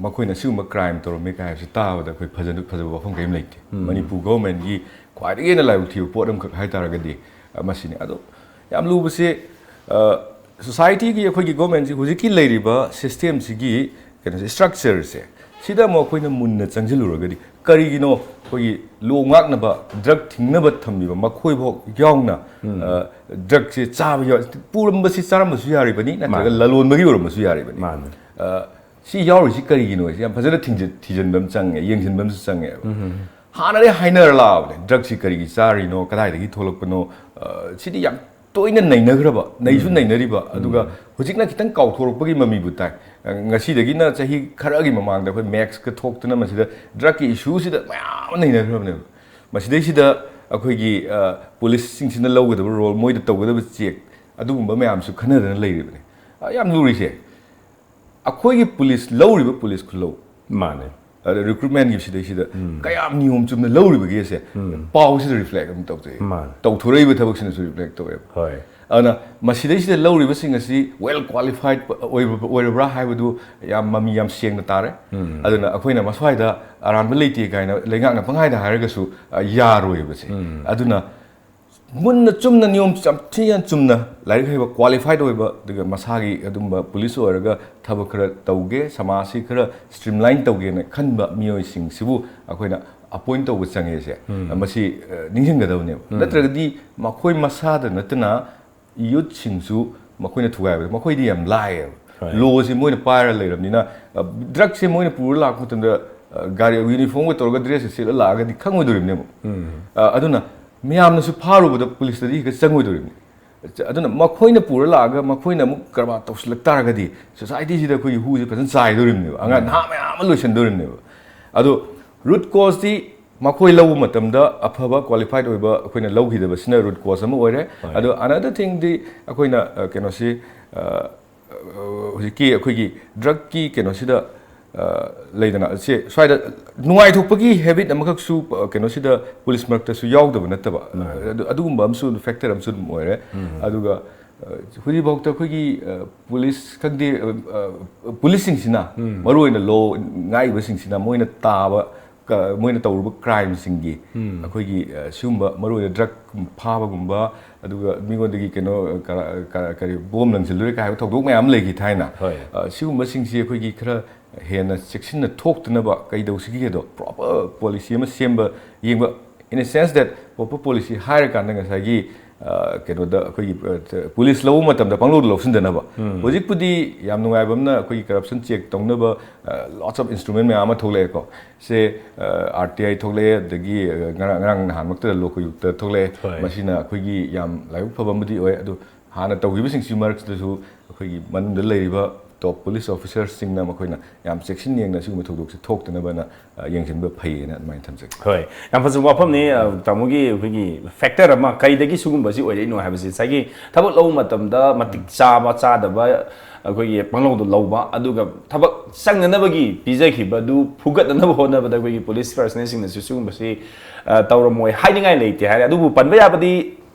ꯃꯈꯣꯏꯅ ꯁꯤꯒꯨꯝꯕ ꯀ꯭ꯔꯥꯏꯝ ꯇꯧꯔꯝꯃꯦ ꯀꯥꯏ ꯍꯥꯏꯕꯁꯤ ꯇꯥꯕꯗ ꯑꯩꯈꯣꯏ ꯐꯖꯅ, ꯐꯖꯕ ꯋꯥꯐꯝ ꯀꯔꯤꯝ ꯂꯩꯇꯦ꯫ ꯃꯅꯤꯄꯨꯔ ꯒꯣꯚꯔꯟꯃꯦꯟꯒꯤ ꯈ꯭ꯋꯥꯏꯗꯒꯤ ꯍꯦꯟꯅ ꯂꯥꯏꯕꯛ ꯊꯤꯕ ꯄꯣꯠ ꯑꯃꯈꯛ ꯍꯥꯏ ꯇꯥꯔꯒꯗꯤ, ꯑ, ꯃꯁꯤꯅꯤ꯫ ꯑꯗꯣ ꯌꯥꯝ ꯂꯨꯕꯁꯦ, ꯑ, ꯁꯣꯁꯥꯏꯇꯤꯒꯤ, ꯑꯩꯈꯣꯏꯒꯤ ꯒꯣꯚꯔꯟꯃꯦꯟꯁꯤ ꯍꯧꯖꯤꯛꯀꯤ ꯂꯩꯔꯤꯕ ꯁꯤꯁꯇꯦꯝꯁꯤꯒꯤ ꯀꯩꯅꯣꯁꯦ, ꯁ꯭ꯇ꯭ꯔꯛꯆꯔꯁꯦ, ꯁꯤꯗ ꯑꯃꯨꯛ ꯑꯩꯈꯣꯏꯅ ꯃꯨꯟꯅ ꯆꯪꯁꯤꯜꯂꯨꯔꯒꯗꯤ ꯀꯔꯤꯒꯤꯅꯣ ꯑꯩꯈꯣꯏꯒꯤ ꯂꯣ ꯉꯥꯛꯅꯕ, ꯗ꯭ꯔꯒ ꯊꯤꯡꯅꯕ ꯊꯝꯃꯤꯕ ꯃꯈꯣꯏꯐꯥꯎ ꯌꯥꯎꯅ, ꯑ, ꯗ꯭ꯔꯒꯁꯦ ꯆꯥꯕ ꯌꯥꯎ-, ꯄꯨꯔꯝꯕꯁꯤ ꯆꯥꯔꯝꯕꯁꯨ ꯌꯥꯔꯤꯕꯅꯤ, ꯅꯠꯇ꯭ꯔꯒ ꯃꯥꯅꯤ꯫ ꯂꯂꯣꯟꯕꯒꯤ ꯑꯣꯏꯔꯝꯕꯁꯨ ꯌꯥꯔꯤꯕꯅꯤ꯫ ꯃꯥꯅꯤ꯫ ꯑ, ꯁꯤ ꯌꯥꯎꯔꯤꯁꯤ ꯀꯔꯤꯒꯤꯅꯣ ꯍꯥꯏꯁꯤ ꯌꯥꯝ ꯐꯖꯅ ꯊꯤꯡꯖ-, ꯊꯤꯖꯤꯟꯕ ꯑꯃ ꯆꯪꯉꯦ, ꯌꯦꯡꯁꯤꯟꯕ ꯑꯃꯁꯨ ꯆꯪꯉꯦꯕ꯫ ꯍꯥꯟꯅꯗꯒꯤ ꯍꯥꯏꯅꯔ ꯂꯥꯛꯑꯕꯅꯦ, ꯗ꯭ꯔꯒꯁꯤ ꯀꯔꯤꯒꯤ ꯆꯥꯔꯤꯅꯣ, ꯀꯗꯥꯏꯗꯒꯤ ꯊꯣꯛꯂꯛꯄꯅꯣ, ꯑ, ꯁꯤꯗꯤ ꯌꯥꯝ ꯇꯣꯏꯅ ꯅꯩꯅꯈ꯭ꯔꯕ, ꯅꯩꯁꯨ ꯅꯩꯅꯔꯤꯕ, ꯑꯗꯨꯒ ꯍꯧꯖꯤꯛꯅ ꯈꯤꯇꯪ ꯀꯥꯎꯊꯣꯔꯛꯄꯒꯤ ꯃꯃꯤꯕꯨ ꯇꯥꯏ꯫ ꯑ, ꯉꯁꯤꯗꯒꯤꯅ ꯆꯍꯤ ꯈꯔꯒꯤ ꯃꯃꯥꯡꯗ ꯑꯩꯈꯣꯏ ꯃꯦꯛꯁꯀ ꯊꯣꯛꯇꯅ ꯃꯁꯤꯗ ꯗ꯭ꯔꯒꯀꯤ ꯏꯁꯨꯁꯤꯗ ꯃꯌꯥꯝ ꯑꯃ ꯅꯩꯅꯈ꯭ꯔꯕꯅꯦꯕ꯫ ꯃꯁꯤꯗꯩꯁꯤꯗ ꯑꯩꯈꯣꯏꯒꯤ, ꯑ, ꯄꯨꯂꯤꯁꯁꯤꯡꯁꯤꯅ ꯂꯧꯒꯗꯕ ꯔꯣꯜ, ꯃꯣꯏꯗ ꯇꯧꯒꯗꯕ ꯆꯦꯛ, ꯑꯗꯨꯒꯨꯝꯕ ꯃꯌꯥꯝꯁꯨ ꯈꯟꯅꯗꯅ ꯂꯩꯔꯤꯕꯅꯤ꯫ ꯑ, ꯌꯥꯝ ꯂꯨꯔꯤꯁꯦ, ꯑꯩꯈꯣꯏꯒꯤ ꯄꯨꯂꯤꯁ, ꯂꯧꯔꯤꯕ ꯄꯨꯂꯤꯁ ꯈꯨꯜꯂꯧ, ꯃꯥꯅꯦ꯫ ꯑꯗ ꯔꯤꯀ꯭ꯔꯨꯠꯃꯦꯟꯒꯤ ꯁꯤꯗꯩꯁꯤꯗ ꯀꯌꯥꯝ ꯅꯤꯌꯣꯝ ꯆꯨꯝꯅ ꯂꯧꯔꯤꯕꯒꯦꯁꯦ ꯄꯥꯎꯁꯤꯗ ꯔꯤꯐ꯭ꯂꯦꯛ ꯑꯗꯨꯝ ꯇꯧꯖꯩ꯫ ꯃꯥꯅꯦ꯫ ꯇꯧꯊꯣꯔꯛꯏꯕ ꯊꯕꯛꯁꯤꯅꯁꯨ ꯔꯤꯐ꯭ꯂꯦꯛ ꯇꯧꯋꯦꯕ꯫ ꯍꯣꯏ꯫ ꯑꯗꯨꯅ ꯃꯁꯤꯗꯩꯁꯤꯗ ꯂꯧꯔꯤꯕꯁꯤꯡ ꯑꯁꯤ ꯋꯦꯜ ꯀ꯭ꯋꯥꯂꯤꯐꯥꯏꯠ ꯑꯣꯏꯕ ꯑꯣꯏꯔꯕ꯭ꯔꯥ ꯍꯥꯏꯕꯗꯨ ꯌꯥꯝ ꯃꯃꯤ ꯌꯥꯝ ꯁꯦꯡꯅ ꯇꯥꯔꯦ꯫ ꯑꯗꯨꯅ ꯑꯩꯈꯣꯏꯅ ꯃꯁ꯭ꯋꯥꯏꯗ ꯑꯔꯥꯟꯕ ꯂꯩꯇꯦ ꯀꯥꯏꯅ ꯂꯩꯉꯥꯛꯅ ꯄꯪꯍꯥꯏꯗ ꯍꯥꯏꯔꯒꯁꯨ ꯑ, ꯌꯥꯔꯣꯏꯕꯁꯦ꯫ ꯑꯗꯨꯅ ꯃꯨꯟꯅ ꯆꯨꯝꯅ ꯅꯤꯌꯣꯝ ꯌꯥꯝ ꯊꯤꯅ ꯆꯨꯝꯅ ꯂꯥꯏꯔꯤꯛ ꯍꯩꯕ ꯀ꯭ꯋꯥꯂꯤꯐꯥꯏꯠ ꯑꯣꯏꯕ, ꯑꯗꯨꯒ ꯃꯁꯥꯒꯤ ꯑꯗꯨꯝꯕ ꯄꯨꯂꯤꯁ ꯑꯣꯏꯔꯒ ꯊꯕꯛ ꯈꯔ ꯇꯧꯒꯦ, ꯁꯃꯥꯖꯁꯤ ꯈꯔ ꯁ꯭ꯇ꯭ꯔꯤꯝꯂꯥꯏꯟ ꯇꯧꯒꯦꯅ ꯈꯟꯕ ꯃꯤꯑꯣꯏꯁꯤꯡꯁꯤꯕꯨ ꯑꯩꯈꯣꯏꯅ ꯑꯄꯣꯏꯟ ꯇꯧꯕ ꯆꯪꯉꯦꯁꯦ꯫ ꯃꯁꯤ ꯑ, ꯅꯤꯡꯁꯤꯡꯒꯗꯕꯅꯦꯕ꯫ ꯅꯠꯇ꯭ꯔꯒꯗꯤ ꯃꯈꯣꯏ ꯃꯁꯥꯗ ꯅꯠꯇꯅ ꯌꯨꯠꯁꯤꯡꯁꯨ ꯃꯈꯣꯏꯅ ꯊꯨꯒꯥꯏꯕꯗ ꯃꯈꯣꯏꯗꯤ ꯌꯥꯝ ꯂꯥꯏꯌꯦꯕ꯫ ꯂꯣꯁꯤ ꯃꯣꯏꯅ ꯄꯥꯏꯔ ꯂꯩꯔꯕꯅꯤꯅ, ꯑ, ꯗ꯭ꯔꯒꯁꯦ ꯃꯣꯏꯅ ꯄꯨꯔ ꯂꯥꯛꯄ ꯃꯇꯝꯗ, ꯑ, ꯒꯥꯔꯤ ꯌꯨꯅꯤꯐꯣꯔꯝꯒ ꯇꯧꯔꯒ ꯗ꯭ꯔꯦꯁꯁꯦ ꯁꯦꯠꯂ ꯂꯥꯛꯑꯒꯗꯤ ꯈꯪꯉꯣꯏꯗꯣꯔꯤꯕꯅꯦꯕ꯫ ꯑ, ꯑꯗꯨꯅ ꯃꯌꯥꯝꯅꯁꯨ ꯐꯥꯔꯨꯕꯗ ꯄꯨꯂꯤꯁꯇꯗꯤ ꯍꯦꯛꯇ ꯆꯪꯉꯣꯏꯗꯣꯔꯤꯕꯅꯤ꯫ ꯑꯗꯨꯅ ꯃꯈꯣꯏꯅ ꯄꯨꯔ ꯂꯥꯛꯑꯒ ꯃꯈꯣꯏꯅ ꯑꯃꯨꯛ ꯀꯔꯕꯥꯔ ꯇꯧꯁꯤꯜꯂꯛ ꯇꯥꯔꯒꯗꯤ ꯁꯣꯁꯥꯏꯇꯤꯁꯤꯗ ꯑꯩꯈꯣꯏꯒꯤ ꯍꯨꯁꯦ ꯐꯖꯅ ꯆꯥꯏꯗꯣꯔꯤꯕꯅꯦꯕ, ꯑꯉꯥꯡ ꯅꯍꯥ ꯃꯌꯥꯝ ꯑꯃ ꯂꯣꯏꯁꯤꯟꯗꯣꯔꯤꯕꯅꯦꯕ꯫ ꯑꯗꯣ ꯔꯨꯠ ꯀꯣꯁꯇꯤ ꯃꯈꯣꯏ ꯂꯧꯕ ꯃꯇꯝꯗ ꯑꯐꯕ ꯀ꯭ꯋꯥꯂꯤꯐꯥꯏꯠ ꯑꯣꯏꯕ ꯑꯩꯈꯣꯏꯅ ꯂꯧꯈꯤꯗꯕꯁꯤꯅ ꯔꯨꯠ ꯀꯣꯁ ꯑꯃ ꯑꯣꯏꯔꯦ꯫ ꯑꯗꯣ ꯑꯅꯗꯔ ꯊꯤꯡꯗꯤ ꯑꯩꯈꯣꯏꯅ ꯑ, ꯀꯩꯅꯣꯁꯤ ꯑ, ꯑ, ꯍꯧꯖꯤꯛꯀꯤ ꯑꯩꯈꯣꯏꯒꯤ ꯗ꯭ꯔꯒꯀꯤ ꯀꯩꯅꯣꯁꯤꯗ ꯑ, ꯂꯩꯗꯅ ꯁꯦ ꯁ꯭ꯋꯥꯏꯗ ꯅꯨꯡꯉꯥꯏꯊꯣꯛꯄꯒꯤ ꯍꯦꯕꯤꯠ ꯑꯃꯈꯛꯁꯨ ꯑ, ꯀꯩꯅꯣꯁꯤꯗ ꯄꯨꯂꯤꯁ ꯃꯔꯛꯇꯁꯨ ꯌꯥꯎꯗꯕ ꯅꯠꯇꯕ꯫ ꯑꯗꯨ ꯑꯗꯨꯒꯨꯝꯕ ꯑꯃꯁꯨ ꯐꯦꯛꯇꯔ ꯑꯃꯁꯨ ꯑꯗꯨꯝ ꯑꯣꯏꯔꯦ꯫ ꯑꯗꯨꯒ ꯑ, ꯍꯧꯖꯤꯛꯐꯥꯎꯗ ꯑꯩꯈꯣꯏꯒꯤ ꯑ, ꯄꯨꯂꯤꯁ ꯈꯪꯗꯦ, ꯑ, ꯑ, ꯄꯨꯂꯤꯁꯁꯤꯡꯁꯤꯅ ꯃꯔꯨꯑꯣꯏꯅ ꯂꯣ ꯉꯥꯛꯏꯕꯁꯤꯡꯁꯤꯅ ꯃꯣꯏꯅ ꯇꯥꯕ ꯀ-, ꯃꯣꯏꯅ ꯇꯧꯔꯨꯕ ꯀ꯭ꯔꯥꯏꯝꯁꯤꯡꯒꯤ ꯑꯩꯈꯣꯏꯒꯤ ꯑ, ꯁꯤꯒꯨꯝꯕ ꯃꯔꯨꯑꯣꯏꯅ ꯗ꯭ꯔꯒ ꯐꯥꯕꯒꯨꯝꯕ, ꯑꯗꯨꯒ ꯃꯤꯉꯣꯟꯗꯒꯤ ꯀꯩꯅꯣ ꯑ, ꯀꯔ-, ꯀꯔ-, ꯀꯔꯤ ꯕꯣꯝ ꯂꯪꯁꯤꯜꯂꯨꯔꯦ ꯀꯥꯏ ꯍꯥꯏꯕ ꯊꯧꯗꯣꯛ ꯃꯌꯥꯝ ꯂꯩꯈꯤ ꯊꯥꯏꯅ꯫ ꯑ, ꯁꯤꯒꯨꯝꯕꯁꯤꯡꯁꯤ ꯑꯩꯈꯣꯏꯒꯤ ꯈꯔ ꯍꯦꯟꯅ ꯆꯦꯛꯁꯤꯟꯅ ꯊꯣꯛꯇꯅꯕ ꯀꯩꯗꯧꯁꯤꯒꯦꯗꯣ ꯄ꯭ꯔꯣꯄꯔ ꯄꯣꯂꯤꯁꯤ ꯑꯃ ꯁꯦꯝꯕ ꯌꯦꯡꯕ꯫ In a sense that proper policy ꯍꯥꯏꯔꯀꯥꯟꯗ ꯉꯁꯥꯏꯒꯤ ꯑ, ꯀꯩꯅꯣꯗ ꯑꯩꯈꯣꯏꯒꯤ ꯑ, ꯄꯨꯂꯤꯁ ꯂꯧꯕ ꯃꯇꯝꯗ ꯄꯪꯂꯧꯗ ꯂꯧꯁꯤꯟꯗꯅꯕ꯫ ꯍꯧꯖꯤꯛꯄꯨꯗꯤ ꯌꯥꯝ ꯅꯨꯡꯉꯥꯏꯕ ꯑꯃꯅ ꯑꯩꯈꯣꯏꯒꯤ ꯀꯔꯞꯁꯟ ꯆꯦꯛ ꯇꯧꯅꯕ lots of instrument ꯃꯌꯥꯝ ꯑꯃ ꯊꯣꯛꯂꯛꯑꯦꯀꯣ꯫ ꯁꯦ ꯑꯥꯔ ꯇꯤ ꯑꯥꯏ ꯊꯣꯛꯂꯛꯑꯦ, ꯑꯗꯒꯤ ꯑ, ꯉꯔꯥꯡ ꯉꯔꯥꯡ ꯅꯍꯥꯟꯃꯛꯇꯗ ꯂꯣꯀꯌꯨꯛꯇ ꯊꯣꯛꯂꯛꯑꯦ꯫ ꯃꯁꯤꯅ ꯑꯩꯈꯣꯏꯒꯤ ꯌꯥꯝ ꯂꯥꯏꯕꯛ ꯐꯕ ꯑꯃꯗꯤ ꯑꯣꯏ꯫ ꯑꯗꯨ ꯍꯥꯟꯅ ꯇꯧꯈꯤꯕꯁꯤꯡꯁꯤ ꯃꯔꯛꯇꯁꯨ ꯑꯩꯈꯣꯏꯒꯤ ꯃꯅꯨꯡꯗ ꯂꯩꯔꯤꯕ ꯇꯣꯞ ꯄꯨꯂꯤꯁ ꯑꯣꯐꯤꯁꯔꯁꯤꯡꯅ ꯃꯈꯣꯏꯅ ꯌꯥꯝ ꯆꯦꯛꯁꯤꯟ ꯌꯦꯡꯅ ꯑꯁꯤꯒꯨꯝꯕ ꯊꯧꯗꯣꯛꯁꯦ ꯊꯣꯛꯇꯅꯕꯅ ꯑ, ꯌꯦꯡꯁꯤꯟꯕ ꯐꯩꯌꯦꯅ ꯑꯗꯨꯃꯥꯏꯅ ꯊꯝꯖꯒꯦ꯫ ꯍꯣꯏ, ꯌꯥꯝ ꯐꯖꯕ ꯋꯥꯐꯝꯅꯤ꯫ ꯑ, ꯇꯥꯃꯣꯒꯤ ꯑꯩꯈꯣꯏꯒꯤ ꯐꯦꯛꯇꯔ ꯑꯃ ꯀꯩꯗꯒꯤ ꯁꯤꯒꯨꯝꯕꯁꯤ ꯑꯣꯏꯔꯛꯏꯅꯣ ꯍꯥꯏꯕꯁꯤ ꯉꯁꯥꯏꯒꯤ ꯊꯕꯛ ꯂꯧꯕ ꯃꯇꯝꯗ ꯃꯇꯤꯛ ꯆꯥꯕ ꯆꯥꯗꯕ ꯑꯩꯈꯣꯏꯒꯤ ꯄꯪꯂꯧꯗ ꯂꯧꯕ, ꯑꯗꯨꯒ ꯊꯕꯛ ꯆꯪꯅꯅꯕꯒꯤ ꯄꯤꯖꯈꯤꯕ ꯑꯗꯨ ꯐꯨꯒꯠꯅꯅꯕ ꯍꯣꯠꯅꯕꯗ ꯑꯩꯈꯣꯏꯒꯤ ꯄꯨꯂꯤꯁ ꯄꯔꯁꯅꯦꯜꯁꯤꯡꯅꯁꯨ ꯁꯤꯒꯨꯝꯕꯁꯤ ꯑ, ꯇꯧꯔꯝꯃꯣꯏ ꯍꯥꯏꯅꯤꯡꯉꯥꯏ ꯂꯩꯇꯦ ꯍꯥꯏꯔꯦ꯫ ꯑꯗꯨꯕꯨ ꯄꯟꯕ ꯌꯥꯕꯗꯤ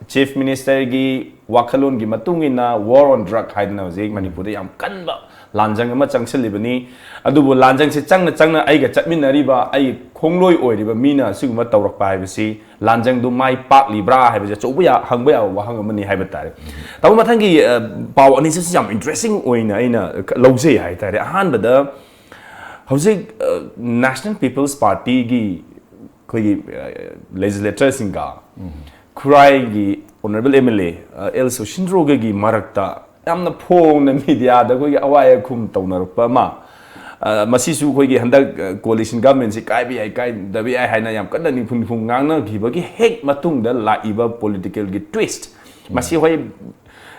Chief Ministerꯒꯤ ꯋꯥꯈꯜꯂꯣꯟꯒꯤ ꯃꯇꯨꯡ ꯏꯟꯅ war on drug ꯍꯥꯏꯗꯅ ꯍꯧꯖꯤꯛ ꯃꯅꯤꯄꯨꯔꯗ ꯌꯥꯝ ꯀꯟꯕ ꯂꯥꯟꯖꯪ ꯑꯃ ꯆꯪꯁꯤꯜꯂꯤꯕꯅꯤ꯫ ꯑꯗꯨꯕꯨ ꯂꯥꯟꯖꯪꯁꯤ ꯆꯪꯅ ꯆꯪꯅ ꯑꯩꯒ ꯆꯠꯃꯤꯟꯅꯔꯤꯕ, ꯑꯩꯒꯤ ꯈꯣꯡꯂꯣꯏ ꯑꯣꯏꯔꯤꯕ ꯃꯤꯅ ꯑꯁꯤꯒꯨꯝꯕ ꯇꯧꯔꯛꯄ ꯍꯥꯏꯕꯁꯤ ꯂꯥꯟꯖꯪꯗꯨ ꯃꯥꯏ ꯄꯥꯛꯂꯤꯕ꯭ꯔꯥ ꯍꯥꯏꯕꯁꯤ ꯑꯆꯧꯕ ꯌꯥ-, ꯍꯪꯕ ꯌꯥꯕ ꯋꯥꯍꯪ ꯑꯃꯅꯤ ꯍꯥꯏꯕ ꯇꯥꯔꯦ꯫ ꯇꯥꯃꯣ, ꯃꯊꯪꯒꯤ, ꯑ, ꯄꯥꯎ ꯑꯅꯤꯁꯤꯁꯨ ꯌꯥꯝ interesting ꯑꯣꯏꯅ ꯑꯩꯅ ꯂꯧꯖꯩ ꯍꯥꯏ ꯇꯥꯔꯦ꯫ ꯑꯍꯥꯟꯕꯗ, ꯍꯧꯖꯤꯛ, ꯑ, National People's Partyꯒꯤ ꯑꯩꯈꯣꯏꯒꯤ, ꯑ, legislatorꯁꯤꯡꯒ ꯈꯨꯔꯥꯏꯒꯤ honourable M L A, ꯑ, ꯑꯦꯜ ꯁꯨꯁꯤꯟꯗ꯭ꯔꯣꯒꯒꯤ ꯃꯔꯛꯇ ꯌꯥꯝꯅ ꯐꯣꯡꯅ mediaꯗ ꯑꯩꯈꯣꯏꯒꯤ ꯑꯋꯥꯏ ꯑꯈꯨꯝ ꯇꯧꯅꯔꯛꯄ ꯑꯃ, ꯑ, ꯃꯁꯤꯁꯨ ꯑꯩꯈꯣꯏꯒꯤ ꯍꯟꯗꯛ, ꯑ, coalition governmentꯁꯤ ꯀꯥꯏꯕ ꯌꯥꯏ, ꯀꯥꯏꯗꯕ ꯌꯥꯏ ꯍꯥꯏꯅ ꯌꯥꯝ ꯀꯟꯅ ꯅꯤꯡꯐꯨ ꯅꯤꯡꯐꯨ ꯉꯥꯡꯅꯈꯤꯕꯒꯤ ꯍꯦꯛ ꯃꯇꯨꯡꯗ ꯂꯥꯛꯏꯕ politicalꯒꯤ twist꯫ ꯃꯁꯤ ꯍꯣꯏ,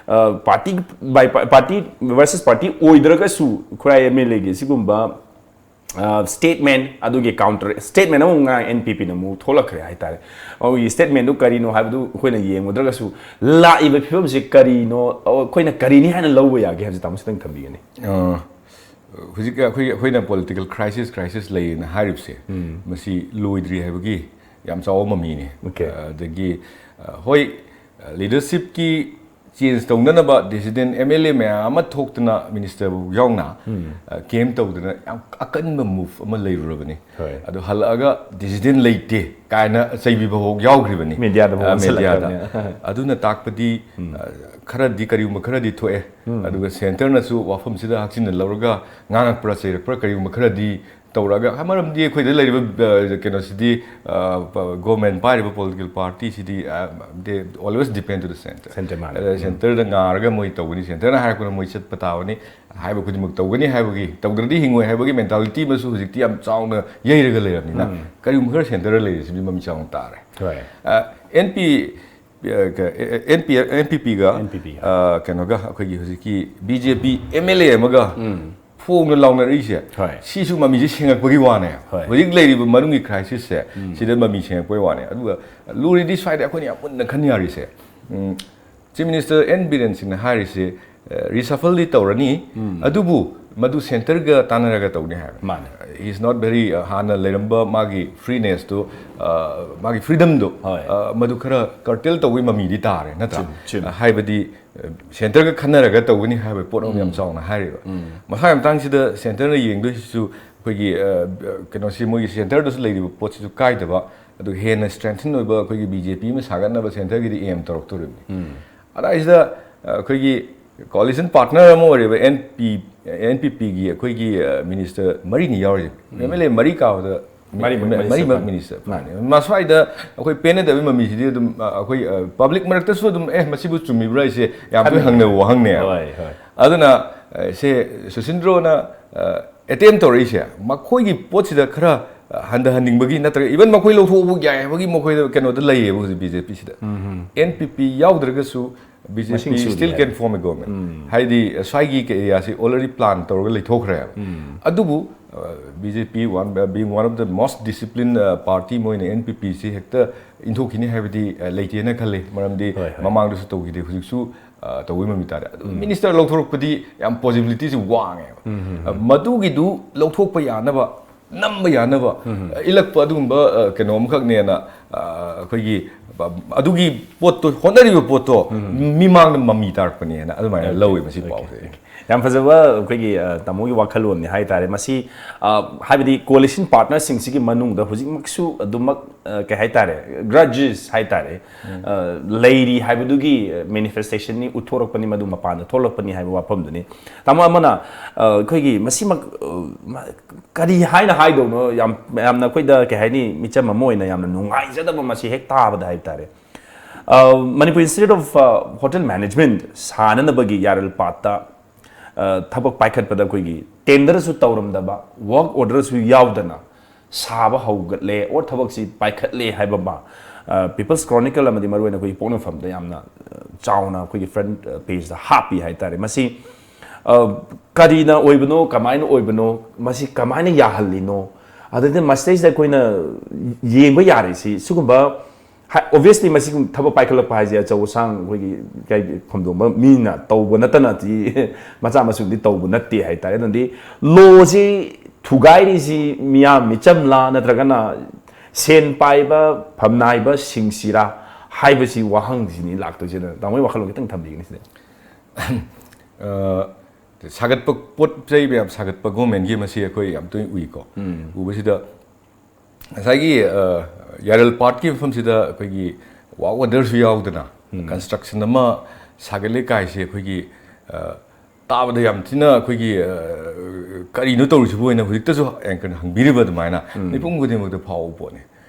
ꯑ, party by pa-, party versus party ꯑꯣꯏꯗ꯭ꯔꯒꯁꯨ ꯈꯨꯔꯥꯏ M L Aꯒꯤ ꯁꯤꯒꯨꯝꯕ, ꯑ, statement ꯑꯗꯨꯒꯤ counter statement ꯑꯃꯨꯛ ꯉꯔꯥꯡ N P Pꯅ ꯑꯃꯨꯛ ꯊꯣꯛꯂꯛꯈ꯭ꯔꯦ ꯍꯥꯏꯇꯥꯔꯦ꯫ ꯃꯈꯣꯏꯒꯤ statementꯗꯨ ꯀꯔꯤꯅꯣ ꯍꯥꯏꯕꯗꯨ ꯑꯩꯈꯣꯏꯅ ꯌꯦꯡꯉꯨꯗ꯭ꯔꯒꯁꯨ ꯂꯥꯛꯏꯕ ꯐꯤꯕꯝꯁꯤ ꯀꯔꯤꯅꯣ, ꯑꯩꯈꯣꯏꯅ ꯀꯔꯤꯅꯤ ꯍꯥꯏꯅ ꯂꯧꯕ ꯌꯥꯒꯦ ꯍꯥꯏꯕꯁꯤ ꯇꯥꯃꯣ ꯈꯤꯇꯪ ꯊꯝꯕꯤꯒꯅꯤ꯫ ꯑ, ꯍꯧꯖꯤꯛ ꯑꯩꯈꯣꯏ, ꯑꯩꯈꯣꯏꯅ political crisis, crisis ꯂꯩꯌꯦꯅ ꯍꯥꯏꯔꯤꯕꯁꯦ, ꯃꯁꯤ ꯂꯣꯏꯗ꯭ꯔꯤ ꯍꯥꯏꯕꯒꯤ ꯌꯥꯝ ꯆꯥꯎꯕ ꯃꯃꯤꯅꯦ꯫ Okay. ꯑ, ꯑꯗꯒꯤ, ꯑ, ꯍꯣꯏ, ꯑ, leadershipꯀꯤ change ꯇꯧꯅꯅꯕ dissident M L A ꯃꯌꯥꯝ ꯑꯃ ꯊꯣꯛꯇꯅ minister ꯐꯥꯎ ꯌꯥꯎꯅ, ꯑ, camp ꯇꯧꯗꯅ ꯌꯥꯝ ꯑꯀꯟꯕ move ꯑꯃ ꯂꯩꯔꯨꯔꯕꯅꯤ꯫ ꯍꯣꯏ꯫ ꯑꯗꯨ ꯍꯜꯂꯛꯑꯒ dissident ꯂꯩꯇꯦ ꯀꯥꯏꯅ ꯆꯩꯕꯤꯕ ꯐꯥꯎ ꯌꯥꯎꯈ꯭ꯔꯤꯕꯅꯤ꯫ Mediaꯗ ꯐꯥꯎ ꯑ, ꯑꯣꯟꯁꯤꯜꯂꯛꯈ꯭ꯔꯕꯅꯤ꯫ Mediaꯗ꯫ ꯑꯗꯨꯅ ꯇꯥꯛꯄꯗꯤ, ꯎꯝ꯫ ꯑ, ꯈꯔꯗꯤ, ꯀꯔꯤꯒꯨꯝꯕ ꯈꯔꯗꯤ ꯊꯣꯛꯑꯦ꯫ ꯎꯝ꯫ ꯑꯗꯨꯒ centreꯅꯁꯨ ꯋꯥꯐꯝꯁꯤꯗ ꯍꯛꯆꯤꯟꯅ ꯂꯧꯔꯒ ꯉꯥꯡꯉꯛꯄ꯭ꯔꯥ ꯆꯩꯔꯛꯄ꯭ꯔꯥ ꯀꯔꯤꯒꯨꯝꯕ ꯈꯔꯗꯤ ꯇꯧꯔꯛꯑꯒ, ꯃꯔꯝꯗꯤ ꯑꯩꯈꯣꯏꯗ ꯂꯩꯔꯤꯕ, ꯑ, ꯀꯩꯅꯣꯁꯤꯗꯤ, ꯑ, ꯄ-, government ꯄꯥꯏꯔꯤꯕ political partyꯁꯤꯗꯤ, ꯑ, they always depend to the centre꯫ Centre ꯃꯥꯅꯤ꯫ ꯑꯗ ꯎꯝ꯫ Centreꯗ ꯉꯥꯔꯒ ꯃꯣꯏ ꯇꯧꯒꯅꯤ, centreꯅ ꯍꯥꯏꯔꯛꯄꯗ ꯃꯣꯏ ꯆꯠꯄ ꯇꯥꯕꯅꯤ, ꯍꯥꯏꯕ ꯈꯨꯗꯤꯡꯃꯛ ꯇꯧꯒꯅꯤ ꯍꯥꯏꯕꯒꯤ, ꯇꯧꯗ꯭ꯔꯗꯤ ꯍꯤꯡꯉꯣꯏ ꯍꯥꯏꯕꯒꯤ mentality ꯑꯃꯁꯨ ꯍꯧꯖꯤꯛꯇꯤ ꯌꯥꯝ ꯆꯥꯎꯅ ꯌꯩꯔꯒ ꯂꯩꯔꯕꯅꯤꯅ, ꯎꯝ꯫ ꯀꯔꯤꯒꯨꯝꯕ ꯈꯔ centreꯗ ꯂꯩꯔꯤꯁꯤꯗꯤ ꯃꯃꯤ ꯆꯥꯎꯅ ꯇꯥꯔꯦ꯫ ꯍꯣꯏ꯫ ꯑ, N P, ꯑ, ꯀ-, ꯑꯦ-, ꯑꯦ-, N P, N P Pꯒ, N P Pꯒ꯫ ꯑ, ꯀꯩꯅꯣꯒ, ꯑꯩꯈꯣꯏꯒꯤ ꯍꯧꯖꯤꯛꯀꯤ B J P M L A ꯑꯃꯒ ꯎꯝ꯫ ꯐꯣꯡꯅ ꯂꯥꯎꯅꯔꯛꯏꯁꯦ, ꯍꯣꯏ꯫ ꯁꯤꯁꯨ ꯃꯃꯤꯁꯦ ꯁꯦꯡꯉꯛꯄꯒꯤ ꯋꯥꯅꯦ꯫ ꯍꯣꯏ꯫ ꯍꯧꯖꯤꯛ ꯂꯩꯔꯤꯕ ꯃꯅꯨꯡꯒꯤ crisisꯁꯦ, ꯎꯝ꯫ ꯁꯤꯗ ꯃꯃꯤ ꯁꯦꯡꯉꯛꯄꯒꯤ ꯋꯥꯅꯦ꯫ ꯑꯗꯨꯒ ꯂꯨꯔꯤꯗꯤ ꯁ꯭ꯋꯥꯏꯗ ꯑꯩꯈꯣꯏꯅ ꯌꯥꯝ ꯃꯨꯟꯅ ꯈꯟ ꯌꯥꯔꯤꯁꯦ, ꯎꯝ, Chief Minister N Biren Singhꯅ ꯍꯥꯏꯔꯤꯁꯦ, ꯑ, reshuffleꯗꯤ ꯇꯧꯔꯅꯤ, ꯎꯝ꯫ ꯑꯗꯨꯕꯨ ꯃꯗꯨ centreꯒ ꯇꯥꯟꯅꯔꯒ ꯇꯧꯅꯤ ꯍꯥꯏꯕ꯫ ꯃꯥꯅꯦ꯫ He is not very, uh, ꯍꯥꯟꯅ ꯂꯩꯔꯝꯕ ꯃꯥꯒꯤ freenessꯇꯨ, uh, ꯃꯥꯒꯤ freedomꯗꯨ, ꯍꯣꯏ꯫ uh, ꯃꯗꯨ ꯈꯔ curtail ꯇꯧꯕꯒꯤ ꯃꯃꯤꯗꯤ ꯇꯥꯔꯦ, ꯅꯠꯇ꯭ꯔꯥ? ꯆꯨꯝ, ꯆꯨꯝ꯫ Uh, ꯍꯥꯏꯕꯗꯤ, uh, centreꯒ ꯈꯟꯅꯔꯒ ꯇꯧꯒꯅꯤ ꯍꯥꯏꯕ ꯄꯣꯠ ꯑꯃ ꯌꯥꯝ ꯆꯥꯎꯅ ꯍꯥꯏꯔꯤꯕ꯫ ꯃꯁꯥꯒꯤ ꯃꯇꯥꯡꯁꯤꯗ centreꯅ ꯌꯦꯡꯗꯣꯏꯁꯤꯁꯨ ꯑꯩꯈꯣꯏꯒꯤ, uh, ꯀꯩꯅꯣꯁꯤ, ꯃꯣꯏꯒꯤ centreꯗꯁꯨ ꯂꯩꯔꯤꯕ ꯄꯣꯠꯁꯤꯁꯨ ꯀꯥꯏꯗꯕ, ꯑꯗꯨꯒ ꯍꯦꯟꯅ strengthen ꯑꯣꯏꯕ ꯑꯩꯈꯣꯏꯒꯤ BJP ꯑꯃ ꯁꯥꯒꯠꯅꯕ centreꯒꯤꯗꯤ aim ꯇꯧꯔꯛꯇꯣꯔꯤꯕꯅꯤ꯫ ꯑꯗꯥꯏꯁꯤꯗ, ꯑ, ꯑꯩꯈꯣꯏꯒꯤ coalition partner ꯑꯃ ꯑꯣꯏꯔꯤꯕ NP, NPPꯒꯤ ꯑꯩꯈꯣꯏꯒꯤ, ꯑ, minister ꯃꯔꯤꯅꯤ ꯌꯥꯎꯔꯤꯁꯦ꯫ MLA ꯃꯔꯤ ꯀꯥꯕꯗ ꯃꯔꯤꯃꯛ ꯃ- minister ꯃꯔꯤꯃꯛ ꯐꯪꯉꯦ꯫ minister ꯐꯪꯉꯦ꯫ ꯃꯁ꯭ꯋꯥꯏꯗ ꯑꯩꯈꯣꯏ ꯄꯦꯟꯅꯗꯕꯒꯤ ꯃꯃꯤꯁꯤꯗꯤ ꯑꯗꯨꯝ, ꯑ, ꯑꯩꯈꯣꯏ, ꯑ, public ꯃꯔꯛꯇꯁꯨ ꯑꯗꯨꯝ, "ꯑꯦ, ꯃꯁꯤꯕꯨ ꯆꯨꯝꯃꯤꯕ꯭ꯔꯥ?" ꯍꯥꯏꯁꯦ ꯌꯥꯝ ꯇꯣꯏꯅ ꯍꯪꯅꯕ ꯋꯥꯍꯪꯅꯦꯕ꯫ ꯍꯣꯏ, ꯍꯣꯏ꯫ ꯑꯗꯨꯅ, ꯑ, ꯁꯦ ꯁꯨꯁꯤꯟꯗ꯭ꯔꯣꯅ, ꯑ, attempt ꯇꯧꯔꯛꯏꯁꯦ ꯃꯈꯣꯏꯒꯤ ꯄꯣꯠꯁꯤꯗ ꯈꯔ, ꯑ, ꯍꯟꯊꯍꯟꯅꯤꯡꯕꯒꯤ, ꯅꯠꯇ꯭ꯔꯒ even ꯃꯈꯣꯏ ꯂꯧꯊꯣꯛꯄ ꯌꯥꯏ ꯍꯥꯏꯕꯒꯤ ꯃꯈꯣꯏꯗ ꯀꯩꯅꯣꯗ ꯂꯩꯌꯦꯕ ꯍꯧꯖꯤꯛ BJPꯁꯤꯗ꯫ NPP ꯌꯥꯎꯗ꯭ꯔꯒꯁꯨ BJP ꯃꯁꯤꯡ ꯁꯨꯗꯦ still high. Can form a government꯫ ꯍꯥꯏꯗꯤ, ꯑ, ꯁ꯭ꯋꯥꯏꯒꯤ areaꯁꯤ already plan ꯇꯧꯔꯒ ꯂꯩꯊꯣꯛꯈ꯭ꯔꯦꯕ꯫ ꯑꯗꯨꯕꯨ, ꯑ, BJP one, uh, being one of the most disciplined, uh, party, ꯃꯣꯏꯅ NPPꯁꯤ ꯍꯦꯛꯇ ꯏꯟꯊꯣꯛꯈꯤꯅꯤ ꯍꯥꯏꯕꯗꯤ, ꯑ, ꯂꯩꯇꯦꯅ ꯈꯜꯂꯤ꯫ ꯃꯔꯝꯗꯤ ꯍꯣꯏ, ꯍꯣꯏ꯫ ꯃꯃꯥꯡꯗꯁꯨ ꯇꯧꯈꯤꯗꯦ, ꯍꯧꯖꯤꯛꯁꯨ, ꯑ, ꯇꯧꯕꯒꯤ ꯃꯃꯤ ꯇꯥꯔꯦ꯫ ꯑꯗꯨ minister ꯂꯧꯊꯣꯔꯛꯄꯗꯤ ꯌꯥꯝ possibilityꯁꯤ ꯋꯥꯡꯉꯦꯕ꯫ ꯑ, ꯃꯗꯨꯒꯤꯗꯨ ꯂꯧꯊꯣꯛꯄ ꯌꯥꯅꯕ, ꯅꯝꯕ ꯌꯥꯅꯕ, ꯑ, ꯏꯜꯂꯛꯄ ꯑꯗꯨꯒꯨꯝꯕ, ꯑ, ꯀꯩꯅꯣ ꯑꯃꯈꯛꯅꯦꯅ, ꯑ, ꯑꯩꯈꯣꯏꯒꯤ, ꯑ, ꯑꯗꯨꯒꯤ ꯄꯣꯠꯇꯣ, ꯍꯣꯠꯅꯔꯤꯕ ꯄꯣꯠꯇꯣ ꯃꯤꯃꯥꯡꯗ ꯃꯃꯤ ꯇꯥꯔꯛꯄꯅꯦꯅ ꯑꯗꯨꯃꯥꯏꯅ ꯂꯧꯋꯦ ꯃꯁꯤ ꯄꯥꯎꯁꯦ꯫ ꯌꯥꯝ ꯐꯖꯕ ꯑꯩꯈꯣꯏꯒꯤ, ꯑ, ꯇꯥꯃꯣꯒꯤ ꯋꯥꯈꯜꯂꯣꯟꯅꯤ ꯍꯥꯏꯇꯥꯔꯦ꯫ ꯃꯁꯤ, ꯑ, ꯍꯥꯏꯕꯗꯤ coalition partnerꯁꯤꯡꯁꯤꯒꯤ ꯃꯅꯨꯡꯗ ꯍꯧꯖꯤꯛꯃꯛꯁꯨ ꯑꯗꯨꯃꯛ, ꯑ, ꯀꯩ ꯍꯥꯏꯇꯥꯔꯦ, grudges ꯍꯥꯏꯇꯥꯔꯦ, ꯑ, ꯂꯩꯔꯤ ꯍꯥꯏꯕꯗꯨꯒꯤ manifestationꯅꯤ, ꯎꯠꯊꯣꯔꯛꯄꯅꯤ, ꯃꯗꯨ ꯃꯄꯥꯟꯗ ꯊꯣꯛꯂꯛꯄꯅꯤ ꯍꯥꯏꯕ ꯋꯥꯐꯝꯗꯨꯅꯤ꯫ ꯇꯥꯃꯣ ꯑꯃꯅ, ꯑ, ꯑꯩꯈꯣꯏꯒꯤ ꯃꯁꯤꯃꯛ, ꯑ, ꯃ-, ꯀꯔꯤ ꯍꯥꯏꯅ ꯍꯥꯏꯗꯧꯅꯣ? ꯌꯥꯝ, ꯌꯥꯝꯅ ꯑꯩꯈꯣꯏꯗ, ꯀꯩ ꯍꯥꯏꯅꯤ, ꯃꯤꯆꯝ ꯑꯃ ꯑꯣꯏꯅ ꯌꯥꯝꯅ ꯅꯨꯡꯉꯥꯏꯖꯗꯕ ꯃꯁꯤ ꯍꯦꯛ ꯇꯥꯕꯗ ꯍꯥꯏꯕ ꯇꯥꯔꯦ꯫ ꯑ, Manipur Institute of, ꯑ, Hotel Management ꯁꯥꯅꯅꯕꯒꯤ ꯌꯥꯔꯜꯄꯥꯠꯇ, ꯑ, ꯊꯕꯛ ꯄꯥꯏꯈꯠꯄꯗ ꯑꯩꯈꯣꯏꯒꯤ tenderꯁꯨ ꯇꯧꯔꯝꯗꯕ, work orderꯁꯨ ꯌꯥꯎꯗꯅ ꯁꯥꯕ ꯍꯧꯒꯠꯂꯦ or ꯊꯕꯛꯁꯤ ꯄꯥꯏꯈꯠꯂꯦ ꯍꯥꯏꯕ ꯑꯃ, ꯑ, People's Chronicle ꯑꯃꯗꯤ ꯃꯔꯨꯑꯣꯏꯅ ꯑꯩꯈꯣꯏꯒꯤ ꯄꯣꯛꯅꯐꯝꯗ ꯌꯥꯝꯅ, ꯑ, ꯆꯥꯎꯅ ꯑꯩꯈꯣꯏꯒꯤ front, ꯑ, pageꯇ ꯍꯥꯞꯄꯤ ꯍꯥꯏꯇꯥꯔꯦ꯫ ꯃꯁꯤ, ꯑ, ꯀꯔꯤꯅ ꯑꯣꯏꯕꯅꯣ, ꯀꯃꯥꯏꯅ ꯑꯣꯏꯕꯅꯣ, ꯃꯁꯤ ꯀꯃꯥꯏꯅ ꯌꯥꯍꯜꯂꯤꯅꯣ? ꯑꯗꯨꯗꯤ ꯃꯁꯤꯗꯩꯁꯤꯗ ꯑꯩꯈꯣꯏꯅ ꯌꯦꯡꯕ ꯌꯥꯔꯤꯁꯤ ꯁꯤꯒꯨꯝꯕ ꯑꯣꯕꯤꯌꯁꯂꯤ ꯃꯁꯤꯒꯨꯝꯕ ꯊꯕꯛ ꯄꯥꯏꯈꯠꯂꯛꯄ ꯍꯥꯏꯁꯦ ꯑꯆꯧ ꯑꯁꯥꯡ ꯑꯩꯈꯣꯏꯒꯤ ꯀꯩ ꯐꯝꯗꯣꯝꯕ ꯃꯤꯅ ꯇꯧꯕ ꯅꯠꯇꯅꯗꯤ ꯃꯆꯥ ꯃꯁꯨꯗꯤ ꯇꯧꯕ ꯅꯠꯇꯦ ꯍꯥꯏꯇꯥꯔꯦ꯫ ꯑꯗꯨꯅꯗꯤ ꯂꯣꯁꯤ ꯊꯨꯒꯥꯏꯔꯤꯁꯤ ꯃꯤꯌꯥꯝ ꯃꯤꯆꯝꯂꯥ ꯅꯠꯇ꯭ꯔꯒꯅ ꯁꯦꯟ ꯄꯥꯏꯕ ꯐꯝꯅꯥꯏꯕꯁꯤꯡꯁꯤꯔꯥ ꯍꯥꯏꯕꯁꯤ ꯋꯥꯍꯪꯁꯤꯅꯤ ꯂꯥꯛꯇꯣꯏꯁꯦ꯫ ꯑꯗꯨꯅ ꯇꯥꯃꯣꯒꯤ ꯋꯥꯈꯜꯂꯣꯟ ꯈꯤꯇꯪ ꯊꯝꯕꯤꯒꯅꯤ ꯁꯤꯗ꯫ ꯑ, ꯁꯥꯒꯠꯄ ꯄꯣꯠ ꯆꯩ ꯃꯌꯥꯝ ꯁꯥꯒꯠꯄ ꯒꯣꯔꯃꯦꯟꯒꯤ ꯃꯁꯤ ꯑꯩꯈꯣꯏ ꯌꯥꯝ ꯇꯣꯏꯅ ꯎꯏꯀꯣ꯫ ꯎꯕꯁꯤꯗ ꯉꯁꯥꯏꯒꯤ ꯑ, ꯌꯥꯔꯦꯜ ꯄꯥꯠꯀꯤ ꯃꯐꯝꯁꯤꯗ ꯑꯩꯈꯣꯏꯒꯤ ꯋꯥꯛ ꯑꯣꯔꯗꯔꯁꯨ ꯌꯥꯎꯗꯅ ꯀꯟꯁꯇ꯭ꯔꯛꯁꯟ ꯑꯃ ꯁꯥꯒꯠꯂꯦ ꯀꯥꯏꯁꯦ ꯑꯩꯈꯣꯏꯒꯤ ꯑ, ꯇꯥꯕꯗ ꯌꯥꯝ ꯊꯤꯅ ꯑꯩꯈꯣꯏꯒꯤ ꯑ, ꯀꯔꯤꯅꯣ ꯇꯧꯔꯤꯁꯤꯕꯨ ꯍꯥꯏꯅ ꯍꯧꯖꯤꯛꯇꯁꯨ ꯑꯦꯡꯀꯔꯅ ꯍꯪꯕꯤꯔꯤꯕ ꯑꯗꯨꯃꯥꯏꯅ ꯃꯤꯄꯨꯝ ꯈꯨꯗꯤꯡꯃꯛꯇ ꯐꯥꯎꯕ ꯄꯣꯠꯅꯤ꯫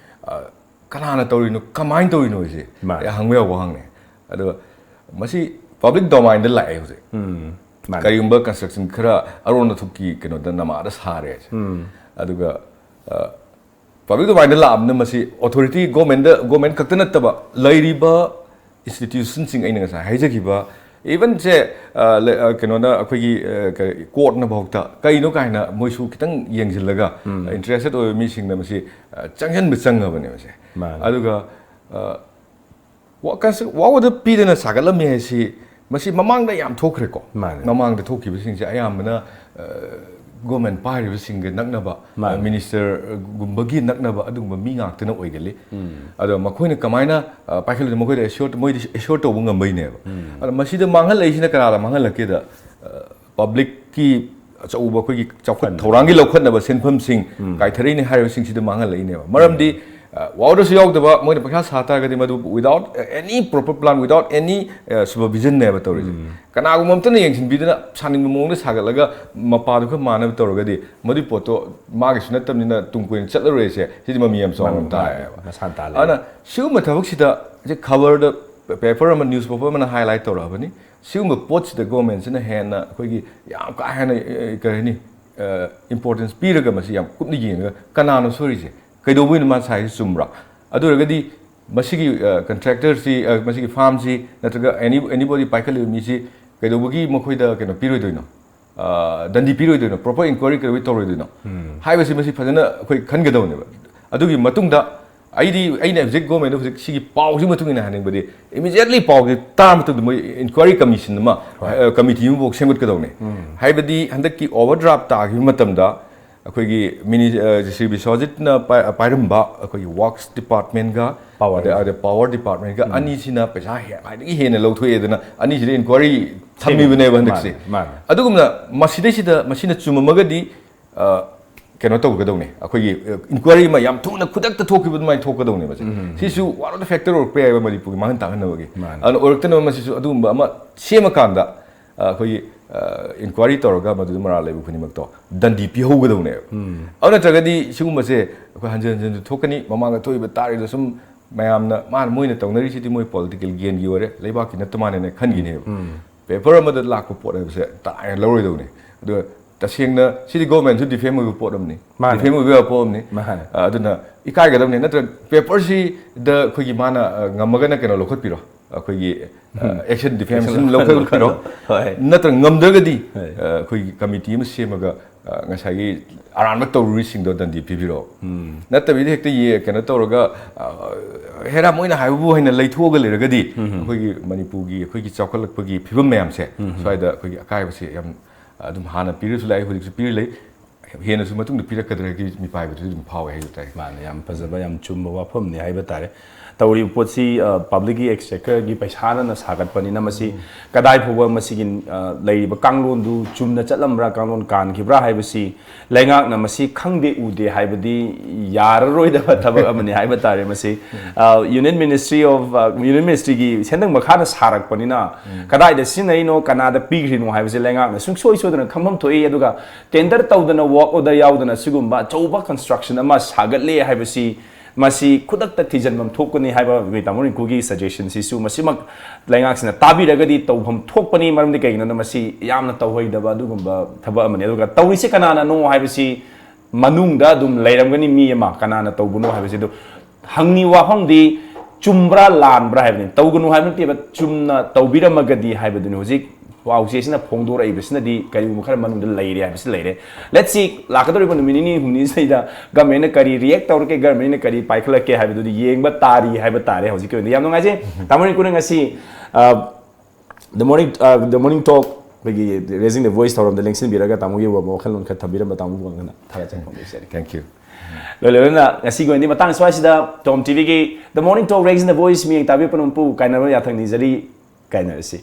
ꯑ, ꯀꯅꯥꯅ ꯇꯧꯔꯤꯅꯣ, ꯀꯃꯥꯏꯅ ꯇꯧꯔꯤꯅꯣ ꯁꯤ ꯃꯥꯅꯦ꯫ ꯍꯪꯕ ꯌꯥꯕ ꯋꯥꯍꯪꯅꯤ꯫ ꯑꯗꯣ ꯃꯁꯤ ꯄꯕ꯭ꯂꯤꯛ ꯗꯣꯃꯥꯏꯟꯗ ꯂꯥꯛꯑꯦ ꯍꯧꯖꯤꯛ꯫ ꯎꯝ, ꯃꯥꯅꯦ꯫ ꯀꯔꯤꯒꯨꯝꯕ ꯀꯟꯁꯇ꯭ꯔꯛꯁꯟ ꯈꯔ ꯑꯔꯣꯟ ꯑꯊꯨꯞꯀꯤ ꯀꯩꯅꯣꯗ ꯅꯃꯥꯗ ꯁꯥꯔꯦ ꯍꯥꯏꯁꯦ꯫ ꯑꯗꯨꯒ ꯄꯕ꯭ꯂꯤꯛ ꯗꯣꯃꯥꯏꯟꯗ ꯂꯥꯛꯑꯕꯅꯤꯅ ꯃꯁꯤ ꯑꯣꯊꯣꯔꯤꯇꯤ ꯒꯣꯔꯃꯦꯟꯗ, ꯒꯣꯔꯃꯦꯟ ꯈꯛꯇ ꯅꯠꯇꯕ ꯂꯩꯔꯤꯕ ꯏꯟꯁꯇꯤꯇ꯭ꯌꯨꯁꯟꯁꯤꯡ ꯑꯩꯅ ꯉꯁꯥꯏ ꯍꯥꯏꯖꯈꯤꯕ, ꯏꯚꯟꯁꯦ ꯀꯩꯅꯣꯅ ꯑꯩꯈꯣꯏꯒꯤ ꯀꯣꯔꯠꯅ ꯐꯥꯎꯗ ꯀꯩꯅꯣ ꯀꯥꯏꯅ ꯃꯣꯏꯁꯨ ꯈꯤꯇꯪ ꯌꯦꯡꯁꯤꯜꯂꯒ ꯏꯟꯇꯔꯦꯁꯇꯦꯠ ꯑꯣꯏꯕ ꯃꯤꯁꯤꯡꯅ ꯃꯁꯤ ꯑ, ꯆꯪꯁꯤꯟꯕ ꯆꯪꯉꯕꯅꯦ ꯃꯁꯤ꯫ ꯃꯥꯅꯦ꯫ ꯑꯗꯨꯒ ꯑ, ꯋꯥ-, ꯀꯟꯁ-, ꯋꯥ ꯑꯣꯔꯗꯔ ꯄꯤꯗꯅ ꯁꯥꯒꯠꯂꯝꯃꯤ ꯍꯥꯏꯁꯤ ꯃꯁꯤ ꯃꯃꯥꯡꯗ ꯌꯥꯝ ꯊꯣꯛꯈ꯭ꯔꯦꯀꯣ꯫ ꯃꯥꯅꯦ꯫ ꯃꯃꯥꯡꯗ ꯊꯣꯛꯈꯤꯕꯁꯤꯡꯁꯦ ꯑꯌꯥꯝꯕꯅ ꯒꯣꯔꯃꯦꯟ ꯄꯥꯏꯔꯤꯕꯁꯤꯡꯒ ꯅꯛꯅꯕ, ꯃꯥꯅꯦ꯫ ꯃꯤꯅꯤꯁꯇꯔꯒꯨꯝꯕꯒꯤ ꯅꯛꯅꯕ ꯑꯗꯨꯒꯨꯝꯕ ꯃꯤ ꯉꯥꯛꯇꯅ ꯑꯣꯏꯒꯜꯂꯤ꯫ ꯑꯗꯣ ꯃꯈꯣꯏꯅ ꯀꯃꯥꯏꯅ ꯑ, ꯄꯥꯏꯈꯠꯂꯤꯅꯣ? ꯃꯈꯣꯏꯗ ꯑꯦꯁ꯭ꯌꯣꯔ, ꯃꯣꯏꯗꯤ ꯑꯦꯁ꯭ꯌꯣꯔ ꯇꯧꯕ ꯉꯝꯕꯩꯅꯦꯕ꯫ ꯑꯗꯣ ꯃꯁꯤꯗ ꯃꯥꯡꯍꯜꯂꯛꯏꯁꯤꯅ ꯀꯅꯥꯗ ꯃꯥꯡꯍꯜꯂꯛꯀꯦꯗ, ꯑ, ꯄꯕ꯭ꯂꯤꯛꯀꯤ ꯑꯆꯧꯕ ꯑꯩꯈꯣꯏꯒꯤ ꯆꯥꯎꯈꯠ ꯊꯧꯔꯥꯡꯒꯤ ꯂꯧꯈꯠꯅꯕ ꯁꯦꯟꯐꯝꯁꯤꯡ ꯀꯥꯏꯊꯔꯛꯏꯅꯦ ꯍꯥꯏꯔꯤꯕꯁꯤꯡꯁꯤꯗ ꯃꯥꯡꯍꯜꯂꯛꯏꯅꯦꯕ꯫ ꯃꯔꯝꯗꯤ, ꯑ, ꯋꯥ ꯑꯣꯔꯗꯔꯁꯨ ꯌꯥꯎꯗꯕ ꯃꯣꯏꯅ ꯄꯩꯁꯥ ꯁꯥ ꯇꯥꯔꯒꯗꯤ ꯃꯗꯨ without any proper plan, without any supervision ꯅꯦꯕ ꯇꯧꯔꯤꯁꯦ꯫ ꯀꯅꯥꯒꯨꯝꯕ ꯑꯝꯇꯅ ꯌꯦꯡꯁꯤꯟꯕꯤꯗꯅ ꯁꯥꯅꯤꯡꯕ ꯃꯑꯣꯡꯗ ꯁꯥꯒꯠꯂꯒ ꯃꯄꯥꯗꯨ ꯈꯔ ꯃꯥꯟꯅꯕ ꯇꯧꯔꯒꯗꯤ ꯃꯗꯨꯒꯤ ꯄꯣꯠꯇꯣ ꯃꯥꯒꯤꯁꯨ ꯅꯠꯇꯕꯅꯤꯅ ꯇꯨꯡ ꯀꯣꯏꯅ ꯆꯠꯂꯔꯣꯏꯁꯦ꯫ ꯁꯤꯗꯤ ꯃꯃꯤ ꯌꯥꯝ ꯆꯥꯎꯅ ꯃꯥꯅꯦ, ꯇꯥꯏꯌꯦꯕ꯫ ꯃꯁꯥꯅ ꯇꯥ ꯂꯩꯔꯦ꯫ ꯑꯗꯨꯅ ꯁꯤꯒꯨꯝꯕ ꯊꯕꯛꯁꯤꯗ ꯍꯧꯖꯤꯛ ꯈꯕꯔꯗ, ꯄꯦꯄꯔ ꯑꯃ, ꯅ꯭ꯌꯨꯁ ꯄꯦꯄꯔ ꯑꯃꯅ ꯍꯥꯏꯂꯥꯏꯠ ꯇꯧꯔꯛꯑꯕꯅꯤ꯫ ꯁꯤꯒꯨꯝꯕ ꯄꯣꯠꯁꯤꯗ ꯒꯣꯔꯃꯦꯟꯁꯤꯅ ꯍꯦꯟꯅ ꯑꯩꯈꯣꯏꯒꯤ ꯌꯥꯝ ꯀꯥ ꯍꯦꯟꯅ, ꯑꯦ, ꯀꯔꯤ ꯍꯥꯏꯅꯤ, ꯏꯝꯄꯣꯔꯇꯦꯟꯁ ꯄꯤꯔꯒ ꯃꯁꯤ ꯌꯥꯝ ꯀꯨꯞꯅ ꯌꯦꯡꯉꯒ ꯀꯅꯥꯅꯣ ꯁꯣꯏꯔꯤꯁꯦ, ꯀꯩꯗꯧꯕꯩꯅꯣ ꯃꯥꯅ ꯁꯥꯏꯁꯤ ꯆꯨꯝꯕ꯭ꯔꯥ? ꯑꯗꯨ ꯑꯣꯏꯔꯒꯗꯤ ꯃꯁꯤꯒꯤ ꯀꯟꯇ꯭ꯔꯦꯛꯇꯔꯁꯤ, ꯃꯁꯤꯒꯤ ꯐꯥꯔꯝꯁꯤ ꯅꯠꯇ꯭ꯔꯒ ꯑꯦꯅꯤ ꯑꯦꯅꯤꯕꯣꯗꯤ ꯄꯥꯏꯈꯠꯂꯤꯕ ꯃꯤꯁꯤ ꯀꯩꯗꯧꯕꯒꯤ ꯃꯈꯣꯏꯗ ꯀꯩꯅꯣ ꯄꯤꯔꯣꯏꯗꯣꯏꯅꯣ, ꯑ, ꯗꯟꯗꯤ ꯄꯤꯔꯣꯏꯗꯣꯏꯅꯣ, ꯄ꯭ꯔꯣꯄꯔ ꯏꯟꯀ꯭ꯋꯥꯏꯔꯤ ꯀꯩꯗꯧꯕꯩ ꯇꯧꯔꯣꯏꯗꯣꯏꯅꯣ ꯍꯥꯏꯕꯁꯤ ꯃꯁꯤ ꯐꯖꯅ ꯑꯩꯈꯣꯏ ꯈꯟꯒꯗꯕꯅꯦꯕ꯫ ꯑꯗꯨꯒꯤ ꯃꯇꯨꯡꯗ ꯑꯩꯗꯤ ꯑꯩꯅ ꯍꯧꯖꯤꯛ ꯒꯣꯔꯃꯦꯟꯗ ꯍꯧꯖꯤꯛ ꯁꯤꯒꯤ ꯄꯥꯎꯁꯤ ꯃꯇꯨꯡ ꯏꯟꯅ ꯍꯥꯏꯅꯤꯡꯕꯗꯤ, ꯏꯃꯤꯗꯤꯌꯦꯠꯂꯤ ꯄꯥꯎꯁꯤ ꯇꯥꯔ ꯃꯇꯨꯡꯗ ꯃꯣꯏ ꯏꯟꯀ꯭ꯋꯥꯏꯔꯤ ꯀꯃꯤꯁꯟ ꯑꯃ, ꯀꯃꯤꯇꯤ ꯑꯃꯐꯥꯎ ꯁꯦꯝꯒꯠꯀꯗꯧꯅꯤ꯫ ꯍꯥꯏꯕꯗꯤ ꯍꯟꯗꯛꯀꯤ ꯑꯣꯚꯔ ꯗ꯭ꯔꯥꯐ ꯇꯥꯈꯤꯕ ꯃꯇꯝꯗ ꯑꯩꯈꯣꯏꯒꯤ ꯃꯤꯅꯤ ꯁ꯭ꯔꯤ ꯕꯤꯁ꯭ꯋꯖꯤꯠꯅ ꯄꯥꯏꯔꯝꯕ ꯑꯩꯈꯣꯏꯒꯤ ꯋꯥꯔꯛꯁ ꯗꯤꯄꯥꯔꯠꯃꯦꯟꯒ, ꯄꯥꯋꯔ ꯑꯗ ꯄꯥꯋꯔ ꯗꯤꯄꯥꯔꯠꯃꯦꯟꯒ ꯑꯅꯤꯁꯤꯅ ꯄꯩꯁꯥ ꯈ꯭ꯋꯥꯏꯗꯒꯤ ꯍꯦꯟꯅ ꯂꯧꯊꯣꯛꯑꯦꯗꯅ ꯑꯅꯤꯁꯤꯗ ꯏꯟꯀ꯭ꯋꯥꯏꯔꯤ ꯊꯝꯃꯤꯕꯅꯦꯕ ꯍꯟꯗꯛꯁꯦ꯫ ꯑꯗꯨꯒꯨꯝꯅ ꯃꯁꯤꯗꯩꯁꯤꯗ ꯃꯁꯤꯅ ꯆꯨꯝꯃꯝꯃꯒꯗꯤ ꯀꯩꯅꯣ ꯇꯧꯒꯗꯧꯅꯤ, ꯑꯩꯈꯣꯏꯒꯤ ꯏꯟꯀ꯭ꯋꯥꯏꯔꯤ ꯑꯃ ꯌꯥꯝ ꯊꯨꯅ ꯈꯨꯗꯛꯇ ꯊꯣꯛꯈꯤꯕ ꯑꯗꯨꯃꯥꯏꯅ ꯊꯣꯛꯀꯗꯧꯅꯦꯕ꯫ ꯁꯤꯁꯨ ꯋꯥꯟ ꯑꯣꯐ ꯗ ꯐꯦꯛꯇꯔ ꯑꯣꯏꯔꯛꯄ ꯌꯥꯏꯕ ꯃꯅꯤꯄꯨꯔꯒꯤ ꯃꯥꯡꯍꯟ ꯇꯥꯛꯍꯟꯅꯕꯒꯤ꯫ ꯑꯗꯨꯅ ꯑꯣꯏꯔꯛꯇꯅꯕ ꯃꯁꯤꯁꯨ ꯑꯗꯨꯒꯨꯝꯕ ꯑꯃ ꯁꯦꯝꯃꯀꯥꯟꯗ ꯑꯩꯈꯣꯏꯒꯤ ꯏꯟꯀ꯭ꯋꯥꯏꯔꯤ ꯇꯧꯔꯒ ꯃꯗꯨꯗ ꯃꯔꯥꯜ ꯂꯩꯕ ꯈꯨꯗꯤꯡꯃꯛꯇꯣ ꯗꯟꯗꯤ ꯄꯤꯍꯧꯒꯗꯧꯅꯦꯕ꯫ ꯑꯗꯨ ꯅꯠꯇ꯭ꯔꯒꯗꯤ ꯁꯤꯒꯨꯝꯕꯁꯦ ꯑꯩꯈꯣꯏ ꯍꯟꯖꯤꯟ ꯍꯟꯖꯤꯟ ꯊꯣꯛꯀꯅꯤ꯫ ꯃꯃꯥꯡꯗ ꯊꯣꯛꯏꯕ ꯇꯥꯔꯤꯗꯣ ꯁꯨꯝ ꯃꯌꯥꯝꯅ, ꯃꯥꯅ, ꯃꯣꯏꯅ ꯇꯧꯅꯔꯤꯁꯤꯗꯤ ꯃꯣꯏ ꯄꯣꯂꯤꯇꯤꯀꯦꯜ ꯒꯦꯟꯒꯤ ꯑꯣꯏꯔꯦ, ꯂꯩꯕꯥꯛꯀꯤ ꯅꯠꯇ ꯃꯥꯟꯅꯦꯅ ꯈꯟꯈꯤꯅꯦꯕ꯫ ꯄꯦꯄꯔ ꯑꯃꯗ ꯂꯥꯛꯄ ꯄꯣꯠ ꯍꯥꯏꯕꯁꯦ ꯇꯔꯥꯏꯅ ꯂꯧꯔꯣꯏꯗꯧꯅꯤ꯫ ꯑꯗꯨꯒ ꯇꯁꯦꯡꯅ ꯁꯤꯗꯤ ꯒꯣꯔꯃꯦꯟꯁꯨ ꯗꯤꯐꯦꯝ ꯑꯣꯏꯕ ꯄꯣꯠ ꯑꯃꯅꯤ꯫ ꯗꯤꯐꯦꯝ ꯑꯣꯏꯕ ꯌꯥꯕ ꯄꯣꯠ ꯑꯃꯅꯤ꯫ ꯑꯗꯨꯅ ꯏꯀꯥꯏꯒꯗꯕꯅꯤ꯫ ꯅꯠꯇ꯭ꯔꯒ ꯄꯦꯄꯔꯁꯤꯗ ꯑꯩꯈꯣꯏꯒꯤ ꯃꯥꯅ ꯉꯝꯃꯒꯅ ꯀꯩꯅꯣ ꯂꯧꯈꯠꯄꯤꯔꯣ, ꯑꯩꯈꯣꯏꯒꯤ ꯑꯦꯛꯁꯟ ꯗꯤꯐꯦꯝꯁꯟ ꯂꯧꯈꯠꯄꯤꯔꯣ꯫ ꯅꯠꯇ꯭ꯔꯒ ꯉꯝꯗ꯭ꯔꯒꯗꯤ ꯑꯩꯈꯣꯏꯒꯤ ꯀꯃꯤꯇꯤ ꯑꯃ ꯁꯦꯝꯃꯒ ꯉꯁꯥꯏꯒꯤ ꯑꯔꯥꯟꯕ ꯇꯧꯔꯨꯔꯤꯁꯤꯡꯗꯣ ꯗꯟꯗꯤ ꯄꯤꯕꯤꯔꯛꯑꯣ꯫ ꯅꯠꯇꯕꯤꯗ ꯍꯦꯛꯇ ꯌꯦ ꯀꯩꯅꯣ ꯇꯧꯔꯒ, ꯍꯦꯔꯥ ꯃꯣꯏꯅ ꯍꯥꯏꯕꯕꯨ ꯍꯥꯏꯅ ꯂꯩꯊꯣꯛꯑꯒ ꯂꯩꯔꯒꯗꯤ ꯑꯩꯈꯣꯏꯒꯤ ꯃꯅꯤꯄꯨꯔꯒꯤ ꯑꯩꯈꯣꯏꯒꯤ ꯆꯥꯎꯈꯠꯂꯛꯄꯒꯤ ꯐꯤꯕꯝ ꯃꯌꯥꯝꯁꯦ ꯁ꯭ꯋꯥꯏꯗ ꯑꯩꯈꯣꯏꯒꯤ ꯑꯀꯥꯏꯕꯁꯦ ꯌꯥꯝ ꯑꯗꯨꯝ ꯍꯥꯟꯅ ꯄꯤꯔꯁꯨ ꯂꯥꯛꯏ, ꯍꯧꯖꯤꯛꯁꯨ ꯄꯤꯔ ꯂꯩ꯫ ꯍꯦꯟꯅꯁꯨ ꯃꯇꯨꯡꯗ ꯄꯤꯔꯛꯀꯗ꯭ꯔꯥꯒꯤ ꯃꯤꯄꯥꯏꯕꯗꯨꯗꯤ ꯑꯗꯨꯝ ꯐꯥꯎꯋꯦ ꯍꯥꯏꯕ ꯇꯥꯏ꯫ ꯃꯥꯅ ꯌꯥꯝ ꯐꯖꯕ, ꯌꯥꯝ ꯆꯨꯝꯕ ꯋꯥꯐꯝꯅꯤ ꯍꯥꯏꯕ ꯇꯥꯔꯦ꯫ ꯇꯧꯔꯤꯕ ꯄꯣꯠꯁꯤ ꯄꯕ꯭ꯂꯤꯛꯀꯤ ꯑꯦꯛꯁꯆꯦꯀꯔꯒꯤ ꯄꯩꯁꯥꯅ ꯁꯥꯒꯠꯄꯅꯤꯅ ꯃꯁꯤ ꯀꯗꯥꯏ ꯐꯥꯎꯕ ꯃꯁꯤꯒꯤ ꯂꯩꯔꯤꯕ ꯀꯥꯡꯂꯣꯟꯗꯨ ꯆꯨꯝꯅ ꯆꯠꯂꯝꯕ꯭ꯔꯥ, ꯀꯥꯡꯂꯣꯟ ꯀꯥꯟꯈꯤꯕ꯭ꯔꯥ ꯍꯥꯏꯕꯁꯤ ꯂꯩꯉꯥꯛꯅ ꯃꯁꯤ ꯈꯪꯗꯦ ꯎꯗꯦ ꯍꯥꯏꯕꯗꯤ ꯌꯥꯔꯔꯣꯏꯗꯕ ꯊꯕꯛ ꯑꯃꯅꯤ ꯍꯥꯏꯕ ꯇꯥꯔꯦ꯫ ꯃꯁꯤ ꯌꯨꯅꯤꯌꯟ ꯃꯤꯅꯤꯁꯇ꯭ꯔꯤ ꯑꯣꯐ ꯌꯨꯅꯤꯌꯟ ꯃꯤꯅꯤꯁꯇ꯭ꯔꯤꯒꯤ ꯁꯦꯟꯗꯪ ꯃꯈꯥꯗ ꯁꯥꯔꯛꯄꯅꯤꯅ ꯀꯗꯥꯏꯗ ꯁꯤꯖꯤꯟꯅꯔꯤꯅꯣ, ꯀꯅꯥꯗ ꯄꯤꯈ꯭ꯔꯤꯅꯣ ꯍꯥꯏꯕꯁꯤ ꯂꯩꯉꯥꯛꯅ ꯁꯨꯡꯁꯣꯏ ꯁꯣꯏꯗꯅ ꯈꯪꯐꯝ ꯊꯣꯛꯏ꯫ ꯑꯗꯨꯒ ꯇꯦꯟꯗꯔ ꯇꯧꯗꯅ, ꯋꯥꯛ ꯑꯣꯔꯗꯔ ꯌꯥꯎꯗꯅ ꯁꯤꯒꯨꯝꯕ ꯑꯆꯧꯕ ꯀꯟꯁꯇ꯭ꯔꯛꯁꯟ ꯑꯃ ꯁꯥꯒꯠꯂꯦ ꯍꯥꯏꯕꯁꯤ ꯃꯁꯤ ꯈꯨꯗꯛꯇ ꯊꯤꯖꯤꯟꯐꯝ ꯊꯣꯛꯀꯅꯤ ꯍꯥꯏꯕ ꯑꯩꯈꯣꯏ ꯇꯥꯃꯣ ꯔꯤꯡꯀꯨꯒꯤ ꯁꯖꯦꯁꯟꯁꯤꯁꯨ ꯃꯁꯤꯃꯛ ꯂꯩꯉꯥꯛꯁꯤꯅ ꯇꯥꯕꯤꯔꯒꯗꯤ ꯇꯧꯐꯝ ꯊꯣꯛꯄꯅꯤ꯫ ꯃꯔꯝꯗꯤ ꯀꯩꯒꯤꯅꯣꯗ ꯃꯁꯤ ꯌꯥꯝꯅ ꯇꯧꯍꯩꯗꯕ ꯑꯗꯨꯒꯨꯝꯕ ꯊꯕꯛ ꯑꯃꯅꯤ꯫ ꯑꯗꯨꯒ ꯇꯧꯔꯤꯁꯦ ꯀꯅꯥꯅꯅꯣ ꯍꯥꯏꯕꯁꯤ ꯃꯅꯨꯡꯗ ꯑꯗꯨꯝ ꯂꯩꯔꯝꯒꯅꯤ ꯃꯤ ꯑꯃ, ꯀꯅꯥꯅ ꯇꯧꯕꯅꯣ ꯍꯥꯏꯕꯁꯤ꯫ ꯑꯗꯨ ꯍꯪꯉꯤ ꯋꯥꯐꯝꯗꯤ ꯆꯨꯝꯕ꯭ꯔꯥ ꯂꯥꯟꯕ꯭ꯔꯥ ꯍꯥꯏꯕꯅꯤ꯫ ꯇꯧꯒꯅꯨ ꯍꯥꯏꯕ ꯅꯠꯇꯦꯕ, ꯆꯨꯝꯅ ꯇꯧꯕꯤꯔꯝꯃꯒꯗꯤ ꯍꯥꯏꯕꯗꯨꯅꯤ꯫ ꯍꯧꯖꯤꯛ ꯄꯥꯎꯆꯦꯁꯤꯅ ꯐꯣꯡꯗꯣꯔꯛꯏꯕꯁꯤꯅꯗꯤ ꯀꯔꯤꯒꯨꯝꯕ ꯈꯔ ꯃꯅꯨꯡꯗ ꯂꯩꯔꯦ ꯍꯥꯏꯕꯁꯤ ꯂꯩꯔꯦ꯫ Let's see, ꯂꯥꯛꯀꯗꯧꯔꯤꯕ ꯅꯨꯃꯤꯠ ꯅꯤꯅꯤ ꯍꯨꯝꯅꯤꯁꯤꯗ government ꯅ ꯀꯔꯤ react ꯇꯧꯔꯛꯀꯦ, government ꯅ ꯀꯔꯤ ꯄꯥꯏꯈꯠꯂꯛꯀꯦ ꯍꯥꯏꯕꯗꯨꯗꯤ ꯌꯦꯡꯕ ꯇꯥꯔꯤ ꯍꯥꯏꯕ ꯇꯥꯔꯦ ꯍꯧꯖꯤꯛꯀꯤ ꯑꯣꯏꯅꯗꯤ꯫ ꯌꯥꯝ ꯅꯨꯡꯉꯥꯏꯖꯩ ꯇꯥꯃꯣ ꯔꯤꯡꯀꯨꯅ ꯉꯁꯤ, ꯑ, The Morning, ꯑ, The Morning Talk, ꯑꯩꯈꯣꯏꯒꯤ Raising the Voice ꯊꯧꯔꯝꯗ ꯂꯦꯡꯁꯤꯟꯕꯤꯔꯒ ꯇꯥꯃꯣꯒꯤ ꯑꯣꯏꯕ ꯋꯥꯈꯜꯂꯣꯟ ꯈꯔ ꯊꯝꯕꯤꯔꯝꯕ ꯇꯥꯃꯣꯕꯨ ꯉꯥꯡꯅ ꯊꯥꯒꯠꯆꯔꯤ ꯐꯣꯡꯗꯣꯛꯆꯔꯤ꯫ Thank you. ꯂꯣꯏ ꯂꯣꯏꯅꯅ ꯉꯁꯤꯒꯤ ꯑꯣꯏꯅꯗꯤ ꯃꯇꯥꯡ ꯁ꯭ꯋꯥꯏꯁꯤꯗ Tom TV ꯒꯤ The Morning Talk Raising the Voice ꯃꯤꯠꯌꯦꯡ ꯇꯥꯕꯤꯕ ꯄꯨꯝꯅꯃꯛꯄꯨ ꯀꯥꯏꯅꯕ ꯌꯥꯊꯪ ꯅꯤꯖꯔꯤ꯫ ꯀꯥꯏꯅꯔꯁꯤ꯫